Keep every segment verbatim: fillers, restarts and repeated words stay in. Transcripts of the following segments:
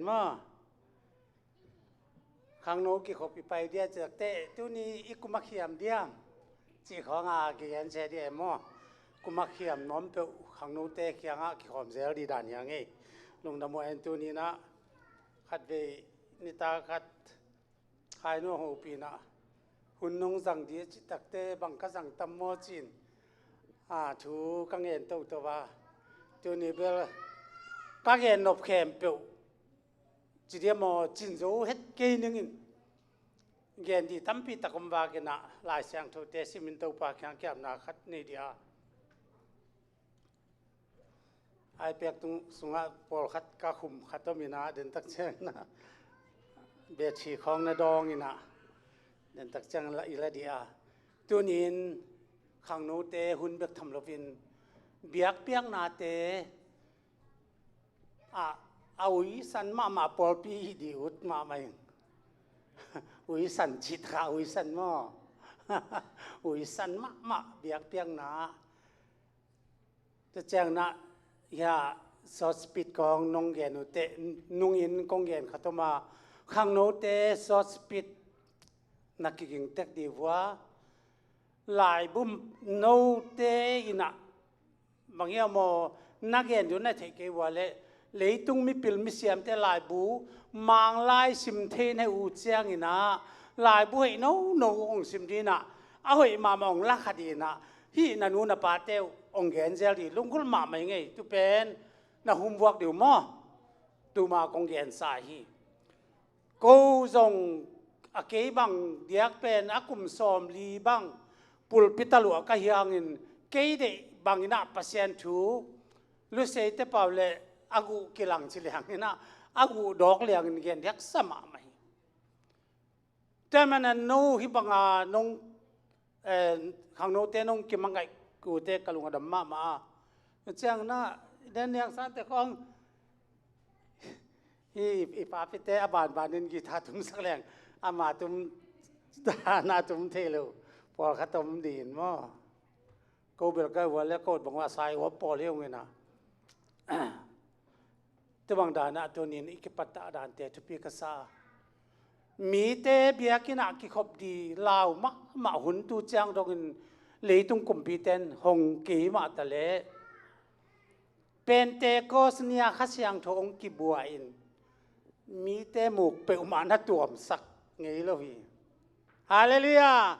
Maw, khangno kikhop i pai dia ci takte, tuni i kum a khiam diam cih khawng a kigen cia dia maw? Kum a khiam nuam peuh khangnote kiangah kikhawm zel di dan hi a ngei. Lungdam uh en. Tuni inah khatvei nitak khat Khainu a hopih inah hun nong zang di a cih takte bang ka zang tam maw ci-in, a, thu ka ngen toto a, tuni bel ka gen nop khempeuh ci dia maw, cin zo het kei ning in, gen di tampi tak om vak inah Lai Siangthote simin Topa kiang kiamna khat nei dia. Ai pek tung sungah pawlkhat ka khum khat om inah, dentak ciang inah bethri khawng na dawng inah, dentak ciang la i la dia. Tuni-in khangnote hun bek tham loin biakpiaknate ah a uisan mahmah pawlpi hi di ut mahmah in. Uisan cih takah uisan maw? Uisan mahmah biakpiakna. Tua ciang inah hia short speech kong nong gen uh teh, nungin kong gen khat om a, khangnote short speech na kiging tek di vua, laibu note inah bang hiam maw, na gen di uh na theih kei vua leh, leitung mipil misiamte laibu Manglai sim thei na hih uh ciang inah, laibu hoih nono hong sim di inah, a hoih mahmah hong lakha di inah, hih na nu na pate uh hong gen zel di, lunggulh mahmah hi ngei. Tu pen na humvuak di uh maw? Tuma kong gensa hi. Ko zong a kei bang diak pen a kum sawmli bang pulpit a luah ka hi hangin, kei deih bang inah Pasian thu Luseite pau le a guh kilang ci liang inah a guh dawk liangin gen diaksa mahmah hi. Tua manin no hih banga nong, eh, khangnote nong kimangaih uh teh ka lung a dam mahmah a. Ciang inah den niang sante khawng, i, i papite a banbanin guitar tumsak leng, ama tum, na tum thei lo pawlkhat om di in maw? Ko bel ka vua le ko bang vua sai vua pawl hi ung inah. Tua bang dan ah tuni-in i kipattah dante thupi ka sa. Mite biakinn ah kikhop di lau mahmah hun tu ciang dongin leitung kumpite in hong kei mah ta leh, Pentecost ni-a Kha Siangtho hong kibuak in mite muk peuhmah na tuamsak ngei lo hi. Halleluiah.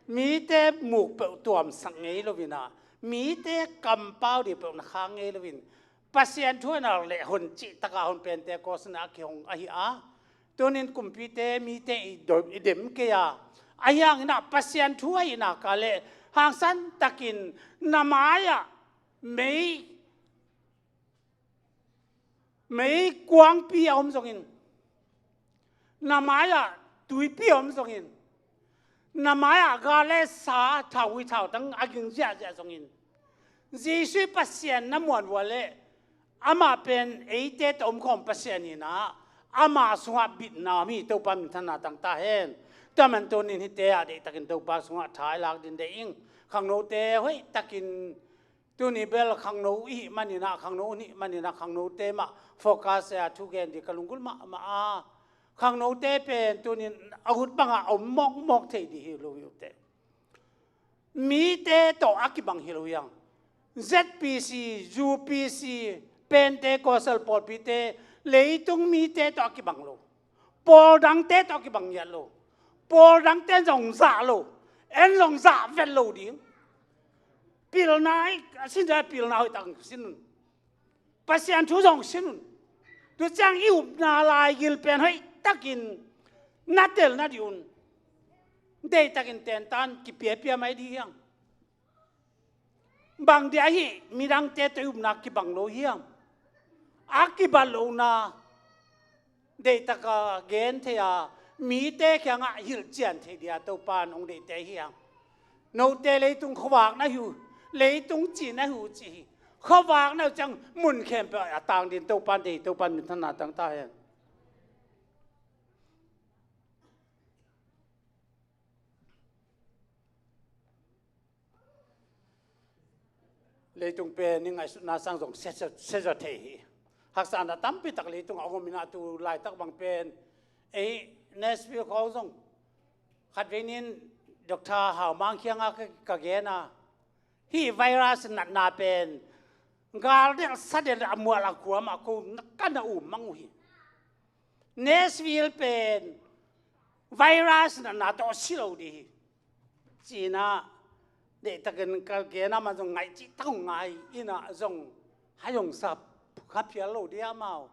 Mite muk peuh tuamsak ngei lo inah, mite kampau di peuh na khang ngei lo in, Pasian thu a na leh hun cih takah hun Pentecost na a kihong ahi a. Tunin kumpite mite i do-, i dem kei a, ahi hang inah Pasian thu ahi nak a leh hangsan takin na mai-ah mei, mei kuangpi a om zongin, na mai-ah tuipi a om zongin, na mai-ah gal le sa, thaugui thautang a ging ziahziah zongin, Jesuh Pasian na muan vua leh amah pen eite tawh omkhawm Pasian inah, ama sungah bitna om hi. Topa minthanna tang ta hen. Tua man tunin hihte ah deihtakin Topa sungah tha i lak ding deih ing. Khangnote hoihtakin tuni bel khangno i hih man inah, khangno i hih man inah khangnote mah focus a thugen di ka lunggulh mahmah a. Khangnote pen tunin a ut bangah a om mawkmawk thei di hi lo hi uh teh. Mite tawh a kibang hi lo hi hang. Z P C, U P C, Pentecostal pawlpite leitung mite tawh a kibang lo. Pawl dangte tawh a kibang ngiat lo. Pawl dangte zong zah lo. En zong zah vet lo ding. Pilna i sin, pilna hoihtak sin un. Pasian thu zong sin un. Tua ciang i upna laigil pen hoihtakin na tel na dih un. Deihtakin tentan kipiapia mai dih hi hang. Bang dia hih midangte tawh i upna kibang lo hi hang. A kibat lohna deihtak a gen thei a, mite kiangah hilhcian thei dia Topa in hong deihte hi hang. Note leitung khuavak na hi uh, leitung cih na hi uh cih hi. Khuavak na hi uh ciang mun khempeuh a tang ding Topa in deih, Topa in minthanna tang ta hen. Leitung pen i ngaihsutna sang zong sia, sia, sia thei hi. Haksatna tampi tak leitung a om in ah tu laitak bang pen ei Nashville khawng zong khatvei ni-in Doctor Hau Mang kiangah ka, ka gen a, hih virus natna pen galdelh sadelh a mual a kuamah ko na ka na um mang uh hi. Nashville pen virus natna tawh si lo ding hi. Ci-in ah deihtakin ka gen a, amah zong ngaih cih tak uh ngai in ah zong hai hong sa kha phial lo ding a, amau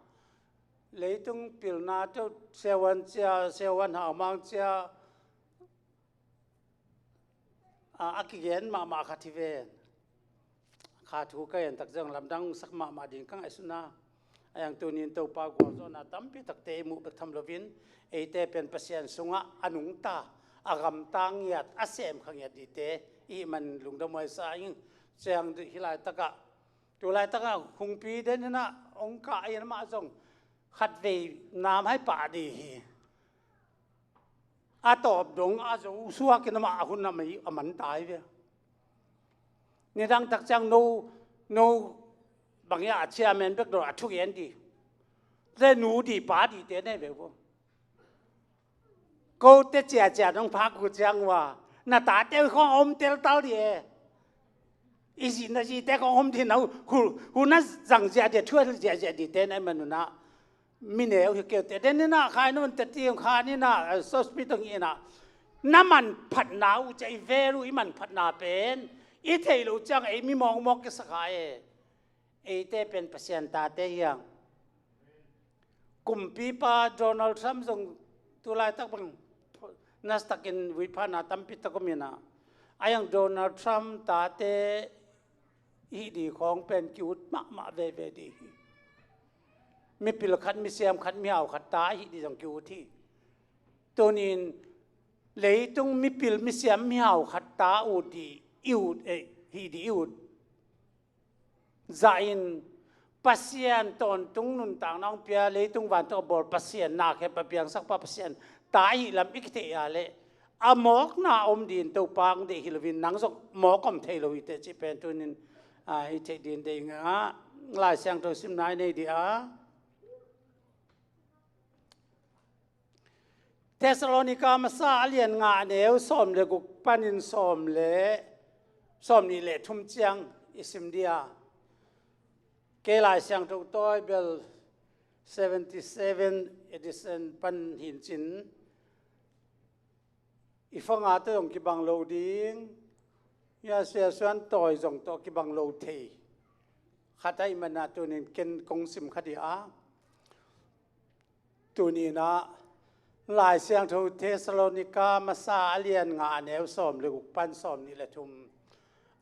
leitung pilna teuh siavuan cia, siavuan Hau Mang cia, a, a kigen mahmah khat hi ven. Kha thu ka gen tak ciang lamdang sak mahmah ding ka ngaihsun a. A, a yang tuni-in Topa gualzawhna tampi takte i muh bek tham loin, eite pen Pasian sungah a nungta, a gamta ngiat, a semkha ngiat dingte i hih man lungdam huai sa ing. Ciang hih laitakah, tu laitakah Hungpi den in ah hong kah in, amah zong khatvei nam hai pah ding hi. A tawp dong a zo suak in amah a hun a mei a man ta hi ve. Nidang tak ciang no, no bang hiam, a chairman bek dong a thugen ding, le nu ding pa dingte nei ve vo. Kote ciacia dong phak uh ciang uh a, na tate uh khawng a om teltal ding e. I zi na zite khawng om ding na, hu, hu na zang ziahziah, thuah ziahziah dingte na i man un ah, mi neu hi kei uh teh. Den in ah khai na un teh, ti hong khan in ah, eh, saucepan hong in ah, na manphatna uh, cia i vel uh, i manphatna pen i theih loh ciang ei mi mawkmawk kisa kha e. Eite pen Pasian tate hi hang. Kumpipa Donald Trump zong tu laitak bang nasatak in vuiphana tampi tak om in ah, a, a yang Donald Trump tate i hih ding khawng pen ki-ut mahmah veve ding hi. Mipil khat, misiam khat, mihau khat ta i hih ding zong ki-ut hi. Tuni-in leitung mipil, misiam, mihau khat ta ut ding i ut, eh, hih ding i ut zah in, Pasian tawntung nuntakna hong pia, leitung vantung a bawl Pasian, na khempeuh a piangsak pa Pasian ta i hih lam i kitheih a leh, a mawkna om ding Topa hong deih hi loin, nang zong mawk om thei lo hi teh cih pen tuni-in, a, i theih ding deih ing a. Lai Siangtho simna i nei ding a. Thessalonika masa a lian nga, a neu sawm le guk panin sawm le, sawm nih le thum ciang i sim ding a. Kei Lai Siangtho tawi bel seventy seven edition pan hi in cin, i fanga tawh zong kibang lo ding, i a Sia Suan tawi zong tawh kibang lo thei khat ahih manin ah tuni-in ken kong sim kha ding a. Tuni-in ah Lai Siangtho Thessalonika masa a lian nga, a neu sawm le guk pan sawm nih le thum,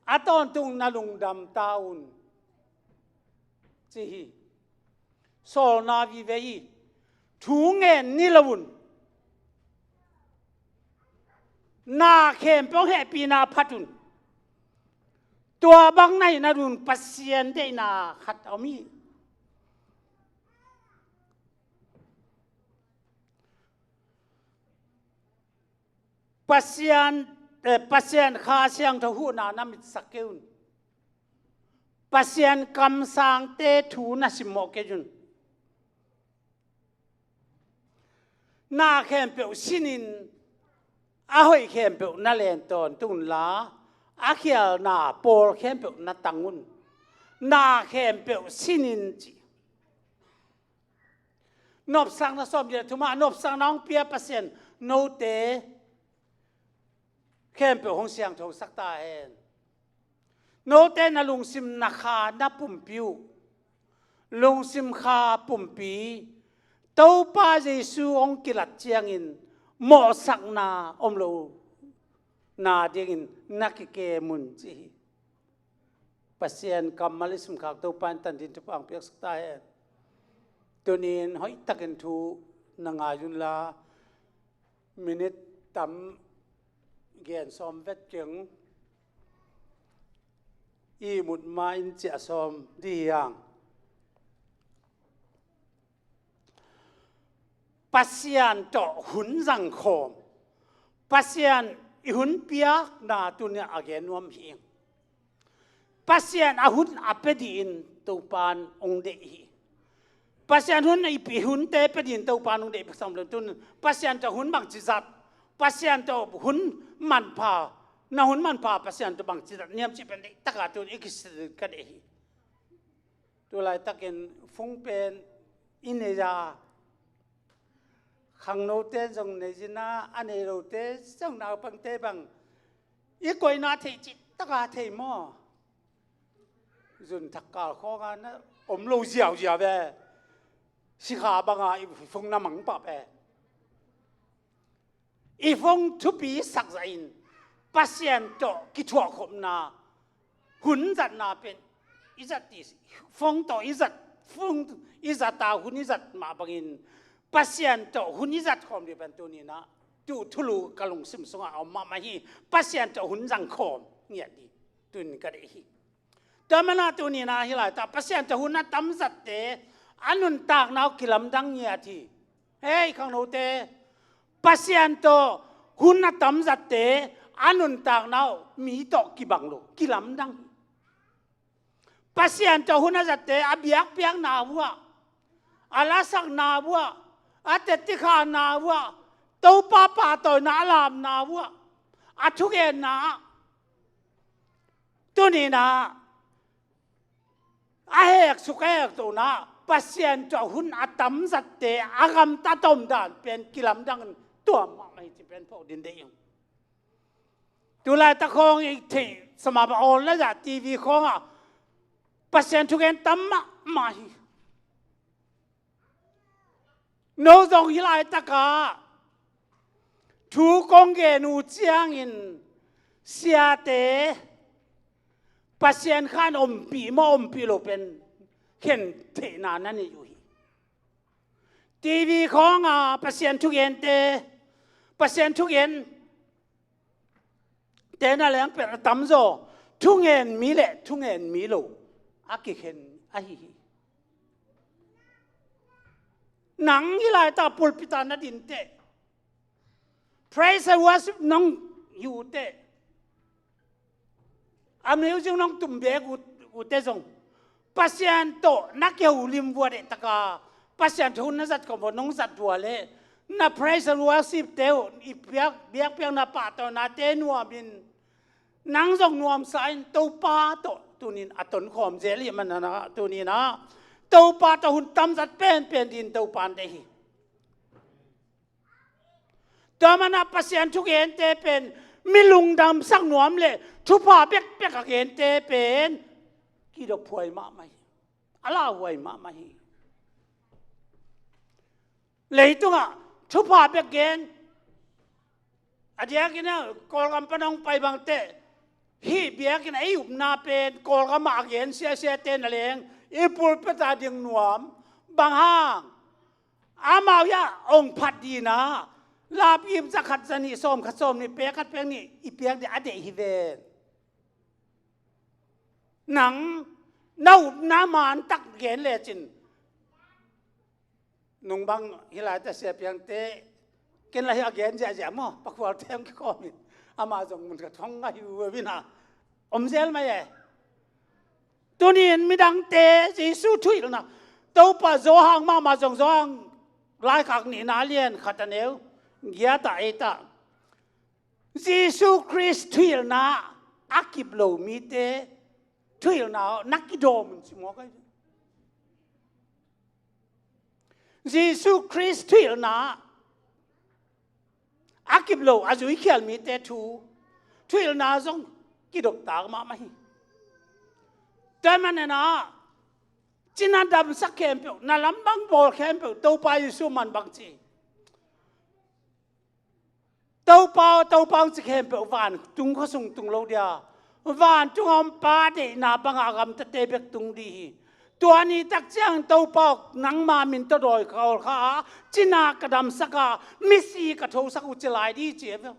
a tawntung na lungdam ta un, ci hi. Sawlna vive hi. Thu ngen ni lo un. Na khempeuh hehpihna phat un. Tua bang na hih nading un Pasian deihna khat a om hi. Pasian, eh, Pasian Kha Siangtho huhna na mitsak kei un. Pasian kamsangte thu na simmawh kei un. Na khempeuh sinin, a hoih khempeuh na len tawntung unla, a khialna pawl khempeuh na tang un. Na khempeuh sinin ci. Nopsakna sawm nih le thum ah, nopsakna hong pia Pasian, note khempeuh hong siangthosak ta hen. Note na lungsim na kha na pumpi uh, lungsim kha pumpi, Topa Jesu hong kilat ciangin mawhsakna om lo nadingin na kikem un ci hi. Pasian kammal i simkhak Topa in tangthu thupha hong piaksak ta hen. Tuni-in hoihtakin thu na ngai unla, minit tam gen sawm vet keng, i mut ma in ciah sawm ding hi hang. Pasian tawh hun zangkhawm, Pasian i hun piakna tuni-a a gen nuam hi ing. Pasian a hun a pia dingin Topa in hong deih hi. Pasian hun i pi hunte pia ding Topa nong deih bek sam lo tun Pasian tawh hun bangci zat, Pasian tawh hun manpha, na hun manpha Pasian tawh bangci zat niam cih pen deih taka tun i kisil ka deih hi. Tulaitakin fung pen i nei a, khangnote zong nei zina, a nei lote zong naupangte bang i koihna thei cih taka thei maw? Zun thakkal khawnga na om lo ziauziau ve. Sikha banga i fung na mang pah ve. I fung thupi sakzah in Pasian tawh kithuahkhopna hun zatna pen i zat ti, fung tawh i zat, fung i zat a hun i zat mah bangin Pasian tawh hun i zat khawm dih pen tuninah tu thulu ka lungsim sungah a om mahmah hi. Pasian tawh hun zang khawm ngiat dih tunin ka deih hi. Tua manah tuninah hi laitah Pasian tawh hun a tamzatte a nuntakna uh kilamdang ngiat hi. Hei khangnote, Pasian tawh hun a tamzatte a nuntakna uh mi tawh kibang lo, kilamdang hi. Pasian tawh hun a zatte a biakpiakna uh ah, a lasakna uh ah, a tettikhana uh ah, Topa pahtawina a lamna uh ah, a thugenna ah tuninah a heksuk a hektohna Pasian tawh hun a tamzatte a gamtat a omdan pen kilamdang in tuam mahmah hi ci pen phawk ding deih ung. Tulaitak khawng i theih sama ba awl la zah T V khawngah Pasian thugen tam mahmah hi. No zong hi laitakah thu kong gen uh ciangin siate Pasian khan ompih maw ompih lo pen khen theihna na nei uh hi. T V khawnga Pasian thugente, Pasian thugen te na leng pen a tamzaw thungen mi le thungen mi lo a kikhen ahi hi. Nang hi laitah pulpit ah na dinteh, praise and worship nong hi uhteh, a music nong tum bek uh, uhteh zong Pasian tawh na kihoulim vua dehtaka Pasian thu na zat khawm vua nong zat vua leh na praise and worship te uh i piak, biakpiakna pahtawnate nuamin nang zong nuamsa in Topa tawh tunin a tonkhawm zel hi manana tuninah Topa tawh hun tamzat penpen din Topa an deih hi. Tua manah Pasian thugente pen mi lungdamsak nuam le thupha bekbek a gente pen kidophuai mahmah hi, a lauhuai mahmah hi. Leitungah thupha bek gen a diakin a Kawlgam pan hong pai bangteh hih biakinn a i upna pen Kawlgamah a gen siasiate na leng i pulpit ah ding nuam bang hang amau hiah hong phat dinah lapgim zakhat zanih sawmkhat sawmnih pek khat pek nih i piak dih a deih hi ven. Nang na upna mantak gen lecin nung bang hi laitah sia piangte ken la hi a gen ziahziah maw pakhualte hong kikhawmin amah zong mun khat hong ngah hi uh vinah om zel mai e. Tunin midangte Jesu thuhilhna Topa Johan mahmah zong Johan laikhak nihna lian khat a neu giatah eitah Jesu Khrist thuhilhna a kip lo mite thuhilhna na kidawm un ci mawk ahi. Jesu Khrist thuhilhna a kip lo a zuikhial mite thu thuhilhna zong kidoptak mahmah hi. Tua manena cina damsak khempeuh na lambang bawl khempeuh Topa Jesu man bang ci. Topa aw, Topa aw ci khempeuh vantung khuasung tung lo dia. Vantung a om pa deihna bangah a gamtate bek tung dih hi. Tua ni tak ciang Topa aw nangma min tawh dawi ka awl kha a cina ka damsak a misi ka thosak uh ci lai dih ci a ve.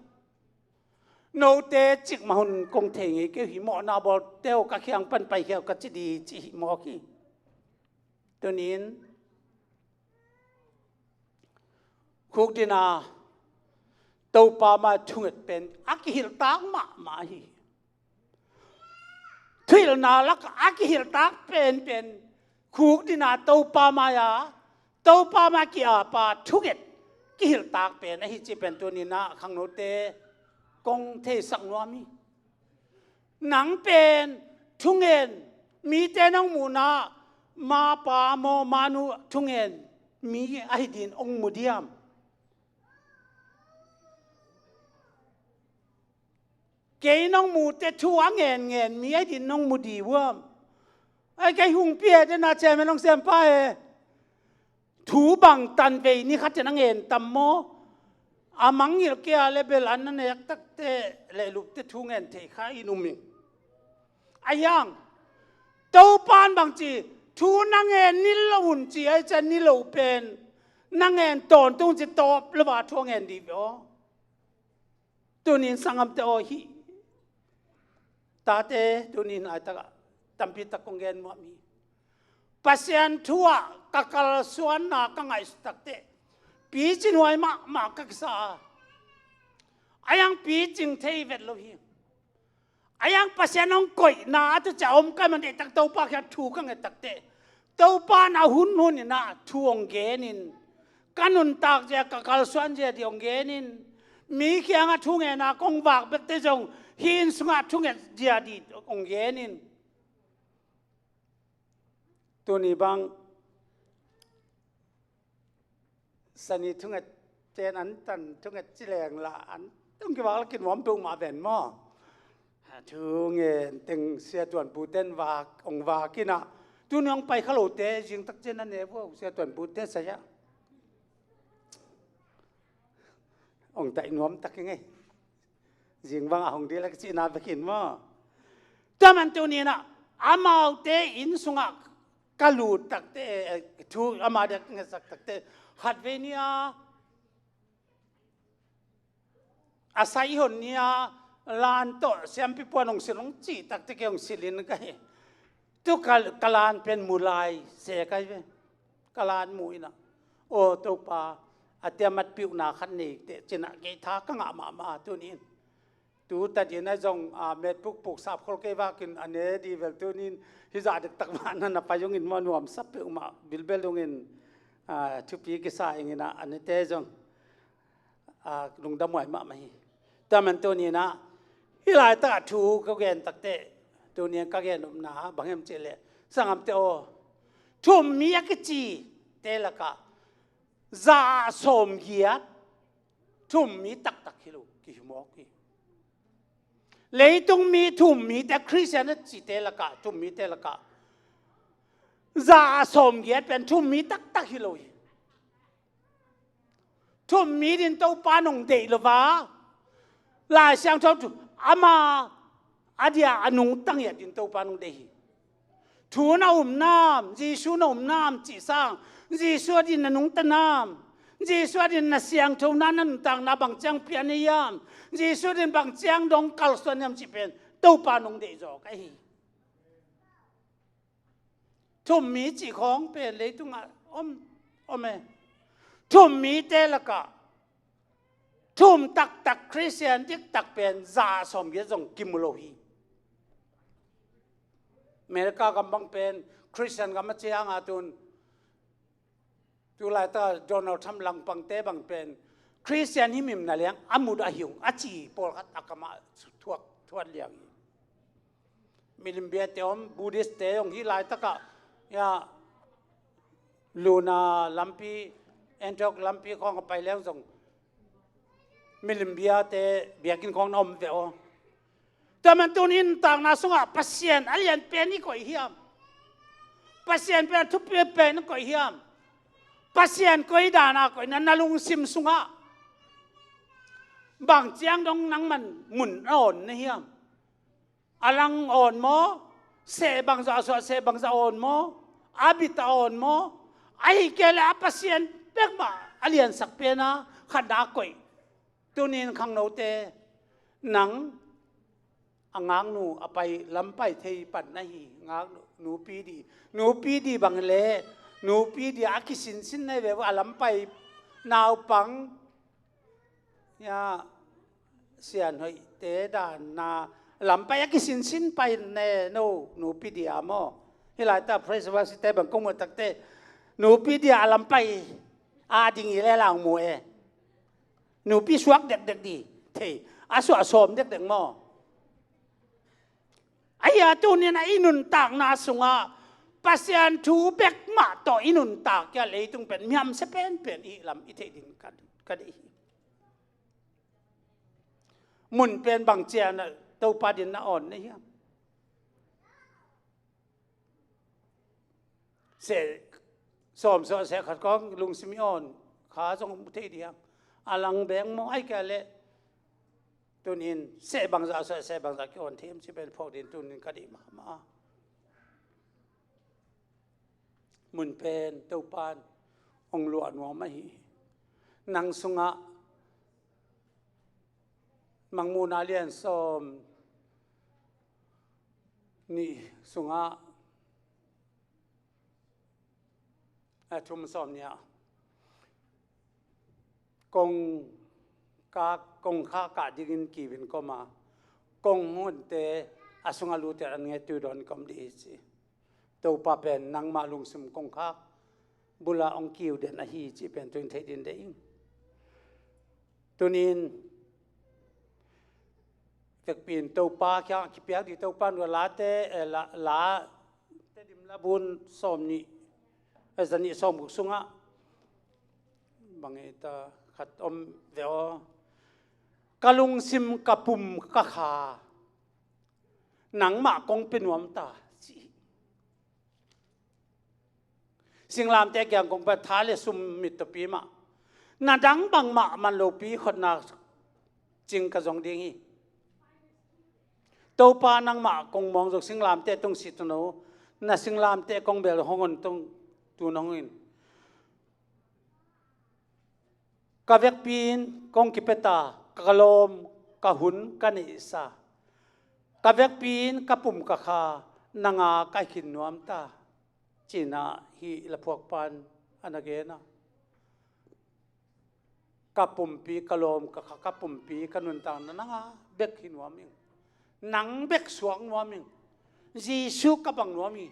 Note cikmah hun kong thei ngei kei uh hi mawhna bawlte aw ka khiang pan paikhia uh ka ci dih ci hi mawk hi. Tunin khukdina Topa mah thunget pen a kihilhtak mahmah hi. Thuhilhna lak a kihilhtak penpen khukdina Topa mai-a, Topa mai ki-apa thunget kihilhtak pen ahi cih pen tuni-in ah khangnote kong theisak nuam hi. Nang pen thungen, mite nong muhna, mapa maw manu thungen mi ahi dingin ong mu diam? Kei nong mute thu a ngenngen mi ahi dingin nong mu di uam? Ai, kei hong pia dena chairman hong sem pa e. Thu bang tanvei ni khatin a ngen tam maw? A mangngilh kei a le bel an na nek takte le lupte thu ngen thei kha in um ing. A hiang, Topan bang ci, thu na ngen ni lo un ci, ai cian ni lo pen na ngen tawntung ci, tawp lo a thu a ngen di ve aw. Tunin sanggamte aw, hih tate tunin laitakah tampi tak kong gen muam hi. Pasian thu ah ka kalsuanna ka ngaihsut takteh picing huai mahmah ka kisa a, a hiang picing thei vet lo hi. A hiang Pasian hong koihna a tu ciah om ka man deihtak Topa kiang thu ka nget takteh Topa in a hunhun in ah thu hong genin, ka nuntak zia, ka kalsuan zia di hong genin, mi kiangah thu ngetna kong vak bekte zong hih inn sungah thu nget zia di hong genin. Tuni bang sani thunget ten an tan thunget ci leng la an tung kibak la kinuam peuhmah ven maw? Thu ngen teng Sia Tuan Pu ten vak, ong vak in ah, tuni ong pai kha lote zing tak cian a ne vua Sia Tuan Pu te sai ah ong taih nuam tak i ngei. Zing bang a hong dil a kicihna vekin maw? Tua man tuni-in ah amaute inn sungah ka lut takte, eh, thu ama dia ka ngetsak takte, khatvei ni a, a sai hon ni a, lan tawh siampi puan hong silh hong cih takte kei hong silhin ka hi. Tu ka, ka lan pen mu lai se ka hi ve. Ka lan mu in ah, aw Topa, a tia matpiuhna khat nei teh ci-in ah kei tha ka ngah mahmah tuni-in. Tu tadin a zong, a, metpuk puk sapkhol kei vakin a ne di vel tuni-in hih zah dektak mah na na pai ungin maw, nuamsa peuhmah bilbel ungin, a, thupi kisa ing in ah a nete zong, a, lungdam huai mahmah hi. Tua man tuni-in ah hih laitakah thu ka gen takteh, tuni-in ka gen nopna bang hiam cihleh, sanggamte aw, thummi a kicite lakah za ah sawmgiat thummi taktak hi lo, kihi mawk hi. Leitung mi thummite, Khristian a cite lakah, thummite lakah za ah sawmgiat pen thummi taktak hi lo hi. Thummi din Topa nong deih lo va, Lai Siangtho thu ama a dia a nungta ngiat din Topa nong deih hi. Thu na um nam, Jesu na um nam cih sang, Jesu a din na nungta nam, Jesu a din na siangtho na, na nuntakna bang ciang pian na hiam, Jesu a din bang ciang dong kalsuan hiam cih pen Topa nong deih zawk ahi. Thummi cih khawng pen leitungah om, om e. Thummite lakah thum taktak Khristian diktak pen za ah sawmgiat zong kimu lo hi. America gam bang pen Khristian gam a cianga tun, tu laitak Donald Trump langpangte bang pen Khristian himhim na liang a mut a hiung a ci pawlkhat a kamah thuak, thuat liang hi. Milim biate om, Buddhist te om hih laitakah, ya, Luna lampi, Antioch lampi khawng a pai leng zong milim biate biakinn khawng na om ve aw. Tua man tuni nuntakna sungah Pasian a lian pen i koih hiam? Pasian pen a thupi pen i koih hiam? Pasian koi dana koihna na lungsim sungah bang ciang dong nangman mun a awn na hiam? A lang awn maw? Seh bangzah suah, seh bangzah awn maw? A bit a awn maw? Ahi kei leh a Pasian bekmah a liansak pena khatna koih. Tunin khangnote, nang a ngaknu a pai, lampai thei pan na hi, ngaknu, nupi di, nupi di bang le, nupi di a kisinsin na hi ve, a lampai naupang, ya, sianhoihte dan na lampai a kisinsin pai ne no, nupi di a maw? Hih laita praise worship te bang kong muh takte, nupi dia a lam pai a ding i le lang mu e. Nupi suak dekdek di thei, a suah sawm dekdek maw? Ahi a tunin a i nuntakna sungah Pasian thu bek mah tawh i nuntak kei a leitung pen miamsia penpen i hih lam i theih ding ka, ka deih hi. Mun pen bang ciang a Topa din na awn na hiam? Seh sawm sawh seh khat kong lungsim i awn kha zong mu thei diam? A lang beng maw, ai kei leh tunin seh bangzah sawh seh bangzah ki awn thei hiam ci pen phawk din tunin ka deih mahmah. Mun pen Topan ong luah nuam ahi hi. Nang sungah Mangmuhna lian sawm nih sungah a thum sawm nih ah kong kah, kong khah kah dingin kiu in ka om a, kong hunte a sungah lute an ngetui dawn ka om dih hi ci. Topa pen nangmah lungsim kongkhak bula ong kiu den ahi cih pen tuin theih din deih ing. Tunin vekpi in Topa kiang kipiak dih Topa nuah late, eh, la, la Tedim labun sawm nih, eh, za nih sawm guk sungah bang ei ta khat om ve aw. Ka lungsim ka pum ka kha nangmah kong pia nuam ta ci hi. Singlamteh kiang kong pia tha le sum mit tawpi mah, na dang bangmah man lopi khotna cing ka zong ding hi. Topa nangmah kong mawng zong singlamteh tung si tuno, na singlamteh kong bel hong on tung tuno in. Ka vekpi in kong kipia ta, ka lawm ka hun ka neihsa, ka vekpi in ka pum ka kha nanga ka khin nuam ta, ci-in ah hih laphuakpa in a na gen a. Ka pumpi, ka lawm ka kha, ka pumpi, ka nuntakna nanga bek hi nuam ing. Nang bek suak nuam ing. Jesu ka bang nuam hi.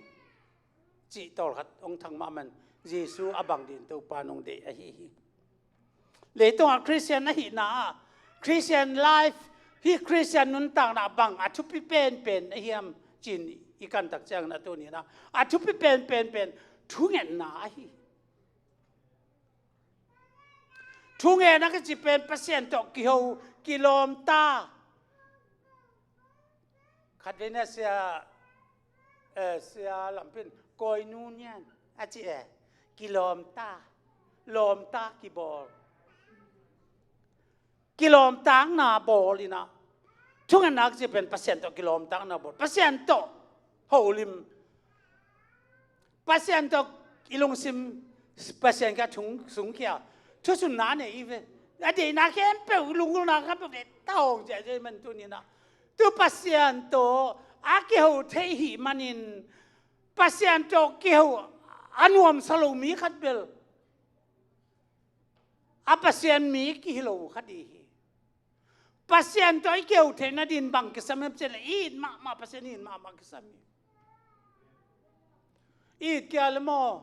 Cih tawlkhat hong thang mahmah in Jesu a bang ding Topa in hong deih ahi hi. Leitungah Christian ahihna ah, Christian life, hih Christian nuntakna bang a thupi penpen ahi hiam ci-in i kan tak ciangin a tuni-in ah a thupi penpen pen thungetna ahi hi. Thungetna kici pen Pasian tawh kiho, kilawmta. Khatvei na sia, eh, sia lampi in koinunian a ci e, kilawmta, lawmta kibawl. Kilawmtakna bawl in ah, thungetna kici pen Pasian tawh kilawmtakna bawl, Pasian tawh holim, Pasian tawh i lungsim, Pasian kiang thung, sungkhia, thusunna nei hi ve. A deihna khempeuh, lunggulhna khempeuh deih ta hong ciah ciah man tuni-in ah, tu Pasian tawh a kiho thei hi manin Pasian tawh kiho a nuamsa lo mi khat bel a Pasian mi kihi lo kha dih hi. Pasian tawh i kiho theihna ding bang kisam hiam cih leh i it mahmah, Pasian i it mahmah kisam hi. I it kei a leh maw,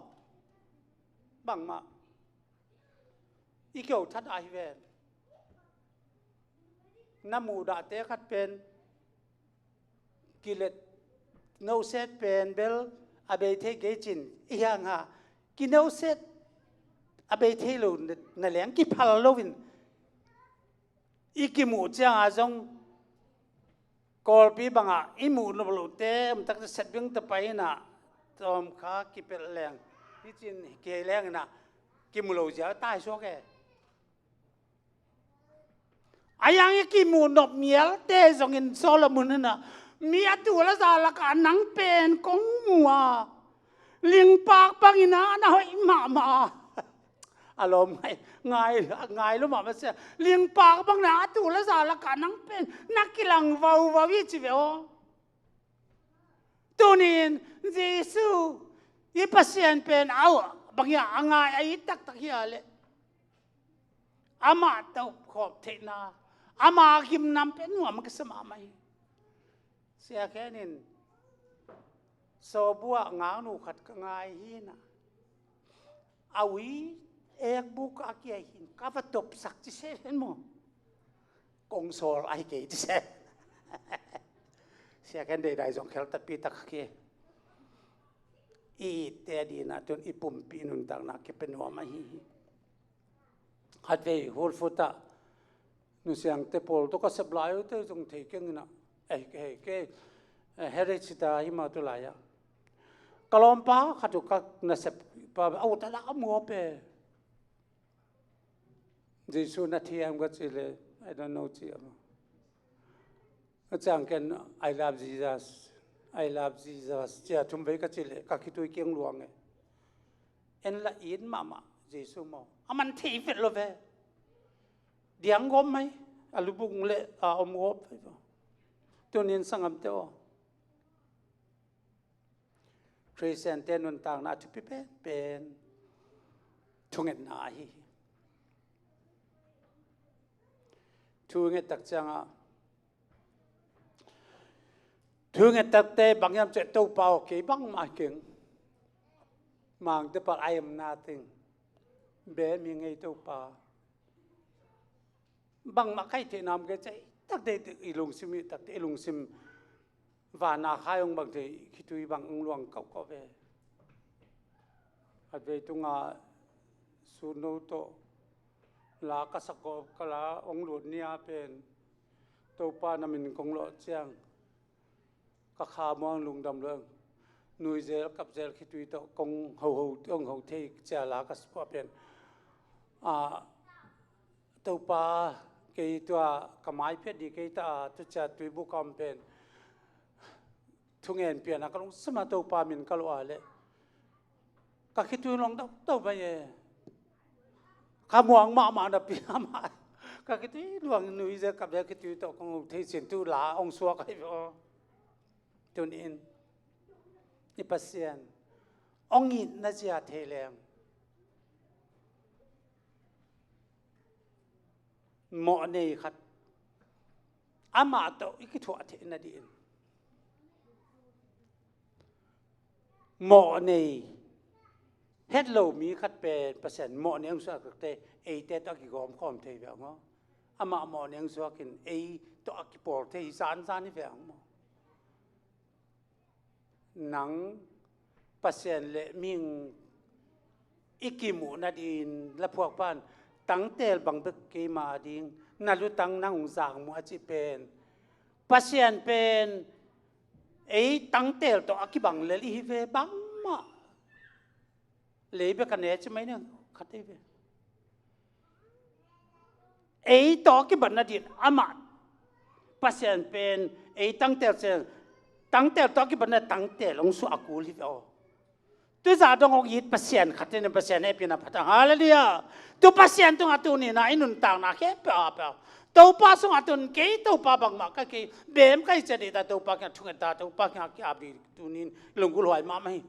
bangmah i kiho that ahi ven. Na muhdahte khat pen kilet, noset pen bel a bei thei kei ci-in i hiang a, kinoset a bei thei lo na, na leng kiphal loin i kimuh ciangah zong Kawlpi bangah i muh nop lohte om takte set bing ta pai in ah, tawmkha kipelh leng, hi ci-in kihei leng in ah kimu lo zia taisuak e. A hiang i kimuh nop mialte zongin Solomon in ah, mi a tul a za lakah nang pen kong mu a, lingpak bangin ah na hoih mahmah a. A lawm ngai, ngai, ngai lo mahmah sia. Lingpak bangin ah a tul a za lakah nang pen na kilang vauvau hi ci ve aw. Tunin Jesu i Pasian pen au bangin ah a ngai a it taktak hi a leh amah tawh khawm theihna, ama gimnam pen nuam a kisa mahmah hi. Sia Khen in Sawbuah ngaknu khat ka ngai hi na. A ui ekbuk a kia hin ka va topsak ci se hen maw. Kong sawl ai kei ci se. Sia ken deidai zong khel tatpi tak a kia. I itte a dina tun i pumpi nuntakna kipia nuam ahi hi. Khatvei hulfuta nusiangte pawl tawh ka sep lai uh te zong thei keng ina. Ei, ei, ke, eh, heritage ta hi ma tu lai a. Ka lawmpa khat uh ka nasep pa, au, ta la ka muape. Jesu na thiam ka ci le, I don't know ci a ma. A ciang ken, "I love Jesus. I love Jesus." Cia thum vei ka ci le, ka khitui kiang luang e. En la in mahmah, Jesu maw. A man thei vet lo ve. Diang gawm mai, a lubung le, a om gawm mai. Tunin sangamte aw. Khristiante nuntakna a thupi penpen thungetna ahi hi. Thunget tak ciangah, thunget takte bang hiam cih Topa aw, kei bangmah keng. Mangte pal, I am nothing. Bem hi ngei Topa. Bangmah kai theih nam kei cei tak dei i lungsim i tak i lungsim vana khai hong bang thei khitui bang hong luang kauh kauh ve. Khatvei tunga suno tawh la ka sak kawp ka la hong lut nia pen Topa na min kong lawh ciang ka kha muang lungdam luang. Nuizel kapzel khitui tawh kong hoho, kong ho thei cia la ka sipua pen. A, Topa, kei tua ka mai phiat di kei ta a, tu cia tuibu ka om pen. Thungen piana ka lungsima Topa min ka lawh a le. Ka khitui long dau dau mai e. Ka muang mahmah na pia mah. Ka khitui luang nuizel kapzel khitui tawh kong ho thei cin tu la hong suak ahi ve aw. Tunin i Pasian hong itna zia thei leng mawhnei khat amah tawh i kithuah theih nadingin mawhnei het lo mi khat pen Pasian mawhnei hong suak takte eite tawh a kigawm khawm thei ve aw. Amah mawhnei hong suakin ei tawh a kipawl thei hi zanzan hi ve aw maw. Nang Pasian le mihing i kimuh nadingin laphuak pan tangtel bang bek keima ding na lutang nang hong zang muh a cih pen Pasian pen ei tangtel tawh a kibang lel i hi ve bangmah. Lei bek a ne ci mai ning khat ei ve. Ei tawh a kibatna din amah Pasian pen ei tangtel ciang tangtel tawh a kibatna tangtel hong suah a kul hi ve aw. Tuza dong hong it Pasian khat in Pasian hehpihna phat hang. Halleluiah. Tu Pasian tungah tunina i nuntakna khempeuh a peuh Topa sungah tun kei Topa bangmah ka kei bem ka hi cia dita Topa kiang thunget ta Topa kiang a ki-ap ding tunin lunggulh huai mahmah hi.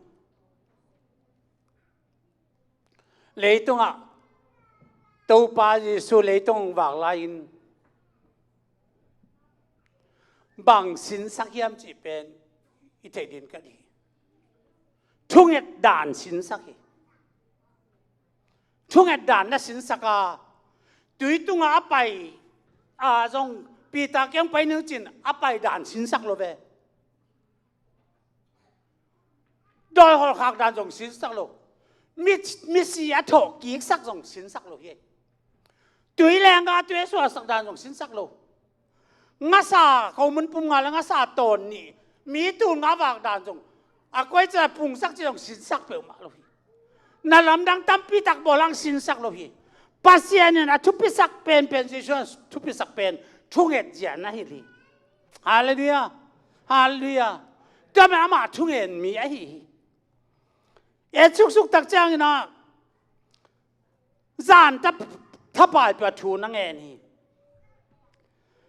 Leitungah Topa Jesu leitung vak lai-in bang sinsak hiam cih pen i theih din ka ding hi. Thunget dan sinsak hi. Thunget dan na sinsak a tui tungah a pai a zong Peter kiang pai ning cin a pai dan sinsak lo ve. Dawi holhkhak dan zong sinsak lo. Mi, misi a thawh kiksak zong sinsak lo hi. Tui lenga tui a suahsak dan zong sinsak lo. Ngasa, khomun pum nga le ngasa tawn nih mi tul nga vak dan zong a koi cina pungsak ci zong sinsak peuhmah lo hi. Na lamdang tampi tak bawl hang sinsak lo hi. Pasian in a thupisak penpen Jesu in a thupisak pen thunget zia na hi hi. Halleluiah. Halleluiah. Tua mah amah thungen mi ahi hi. Et suksuk tak ciangin ah zan thapai peuh a thu na ngen hi.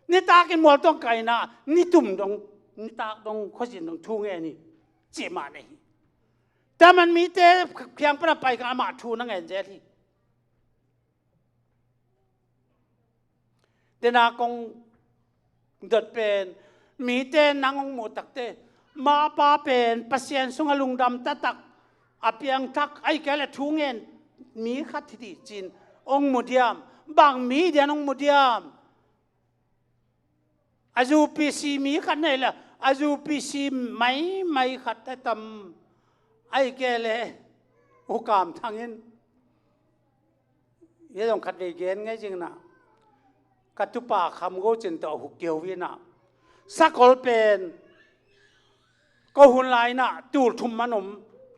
Nitakin mualtong kaina nitum dong nitak dong khuazin dong thu ngen hi. Cih mah nei hi. Tua man mite khiang pana pai kha amah thu na ngen zel hi. Tena kong dot pen mite nang hong muh takte Mapa pen Pasian sungah lungdam taktak, a piangthak, ahih kei leh thu ngen mi khat hi ding ci-in hong mu diam? Bang mi ding hong mu diam? A U P C mi khat nei leh, a U P C maimai khat a tam, ahih kei leh U Kam Thang in. Hih zong khat vei gen ngei zing na, ka tupa Kham Go Cin tawh huk keu hi na. Sakol pen ko hun lai na tul thum man om,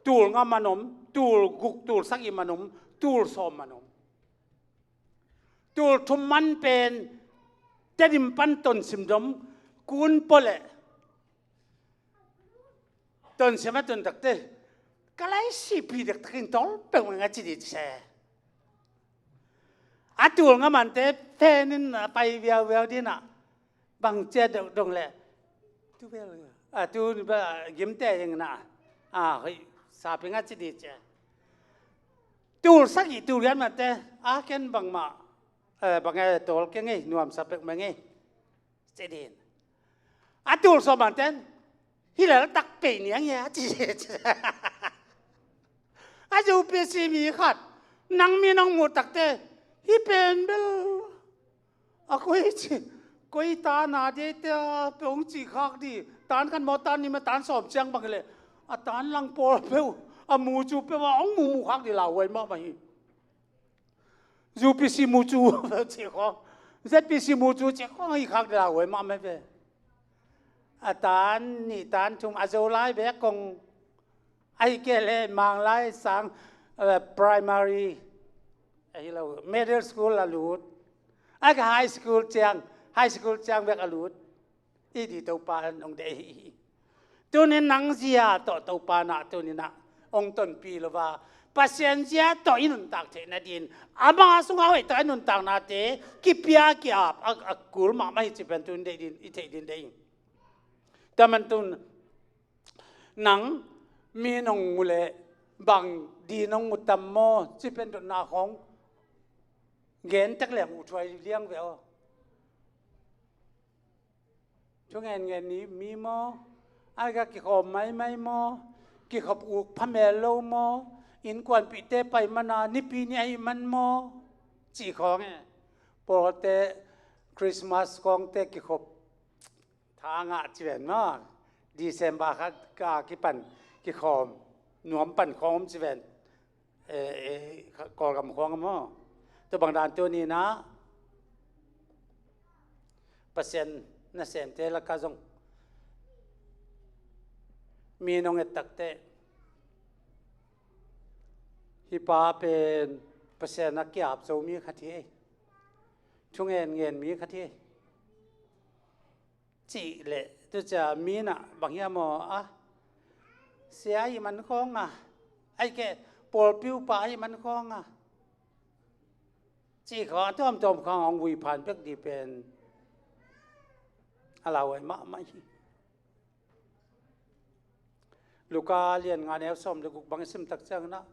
tul nga man om, tul guk, tul sagih man om, tul sawm man om. Tul thum man pen Tedim pan Tonsim dong kun pua leh Tonsim a tun takte, ka lai sipi dektakin tawlpeuh mah a ci ding ci se. A tul nga mante pen in a pai viauviau ding na, bang cia dongdong leh, tu bel, a tu ba gimte ing na, a hoih sa ping a ci ding ci. Tul sagih tul giat mante, a ken bangmah, eh, bang e tawl keng ei, nuamsa pek mah ing ei. Ci ding. A tul sawm bang ten, hih lel tak pei niang hia, ci, ci. A U P C mi khat, nang mi nong muh takte, hih pen bel, a koi ci, koi tan a dei te a, pe hong ci khak ding, tan khat maw tan nih maw tan sawm ciang bang hi leh, a tan lang pawl peuh, a mu cu peuh a hong muhmuh khak ding lauhuai mahmah hi. U P C mu cu ci khawng, Z P C mu cu ci khawng hi khak ding lauhuai mahmah ve. A tan nih tan thum a Zolai bek kong, ahih kei leh Manglai sang, eh, primary, ahi lo, middle school a lut. A ka high school ciang, high school ciang bek a lut. I di Topa in hong deih hi. Tunin nang zia tawh Topa na tunin ah hong tonpih lo a, Pasian zia tawh i nuntak theih nadin ama sungah hoih tawh a nuntaknate kipia ki-ap a, a kul mahmah hi ci pen tun deih din, i theih din deih. Tua man tun nang mi nong mu leh bang di nong mu tam maw ci pen dotna khawng gen tek leng uh thuai liang ve aw. Thu ngen ngen ni mi maw? Ai ka kikhawm maimai maw? Kikhop uk phamel lo maw? Innkuanpihte pai mana nipi ni ahi man maw? Cih khawng e. Pawlte Christmas khawngte kikhop tha ngah ci ven maw? December khat ka kipan kikhawm nuam pan khawng om ci ven. Eh, eh, Kawlgam khawng maw? Tua bang dan tuni-in ah Pasian nasemte lakah zong mi nong et takteh, hih pa pen Pasian a ki-ap zo mi khat hi ei. Thu ngen ngen mi khat hi ei. Cih leh tu cia mi nah bang hiam aw a, sia ahi man khawng a, ahi keh pawlpi upa ahi man khawng a, cih khawng a tuamtuam khawng a hong vui phan bek ding pen a lauhuai mahmah hi. Luka lian nga neu sawm le guk bang i sim tak ciangin ah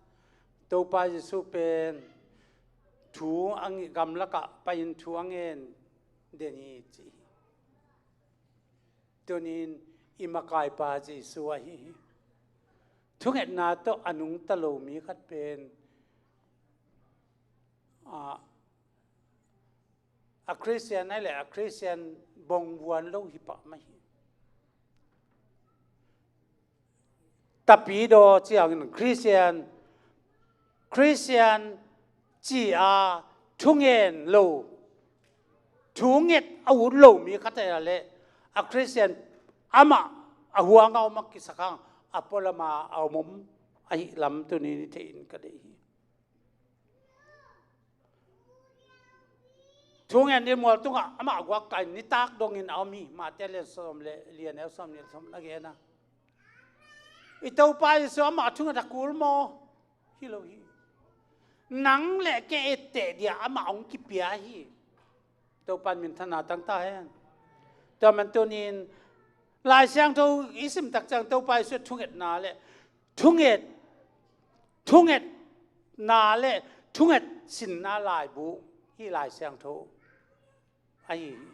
Topa Jesuh pen thu a ngen, gamlakah pai-in thu a ngen den hi ci hi. Tunin i makaipa Jesuh ahi hi. Thungetna tawh a nungta lo mi khat pen a, a Christian ahi leh a Christian bongvuan lo hi pah mah hi. Tapidaw ciangin Christian, Christian ci a thungen lo, thunget a ut lo mi khat ahi leh a Christian amah a huang a om a kisak hang a pualam a om om ahi lam tunin i theih in ka deih hi. Thungen ding mual tungah amah guak kai nitak dongin a om hi. Mate lian sawm le lian neu sawm nih le sawm na gen a, i Topa Jesuh amah thunget a kul maw? Hi lo hi. Nang le kei etteh dia amah hong kipia hi. Topa in minthanna tang ta hen. Tua man tunin Lai Siangtho i sim tak ciang Topa Jesuh thungetna le thunget, thungetna le thunget sinna laibu hi Lai Siangtho ahi hi.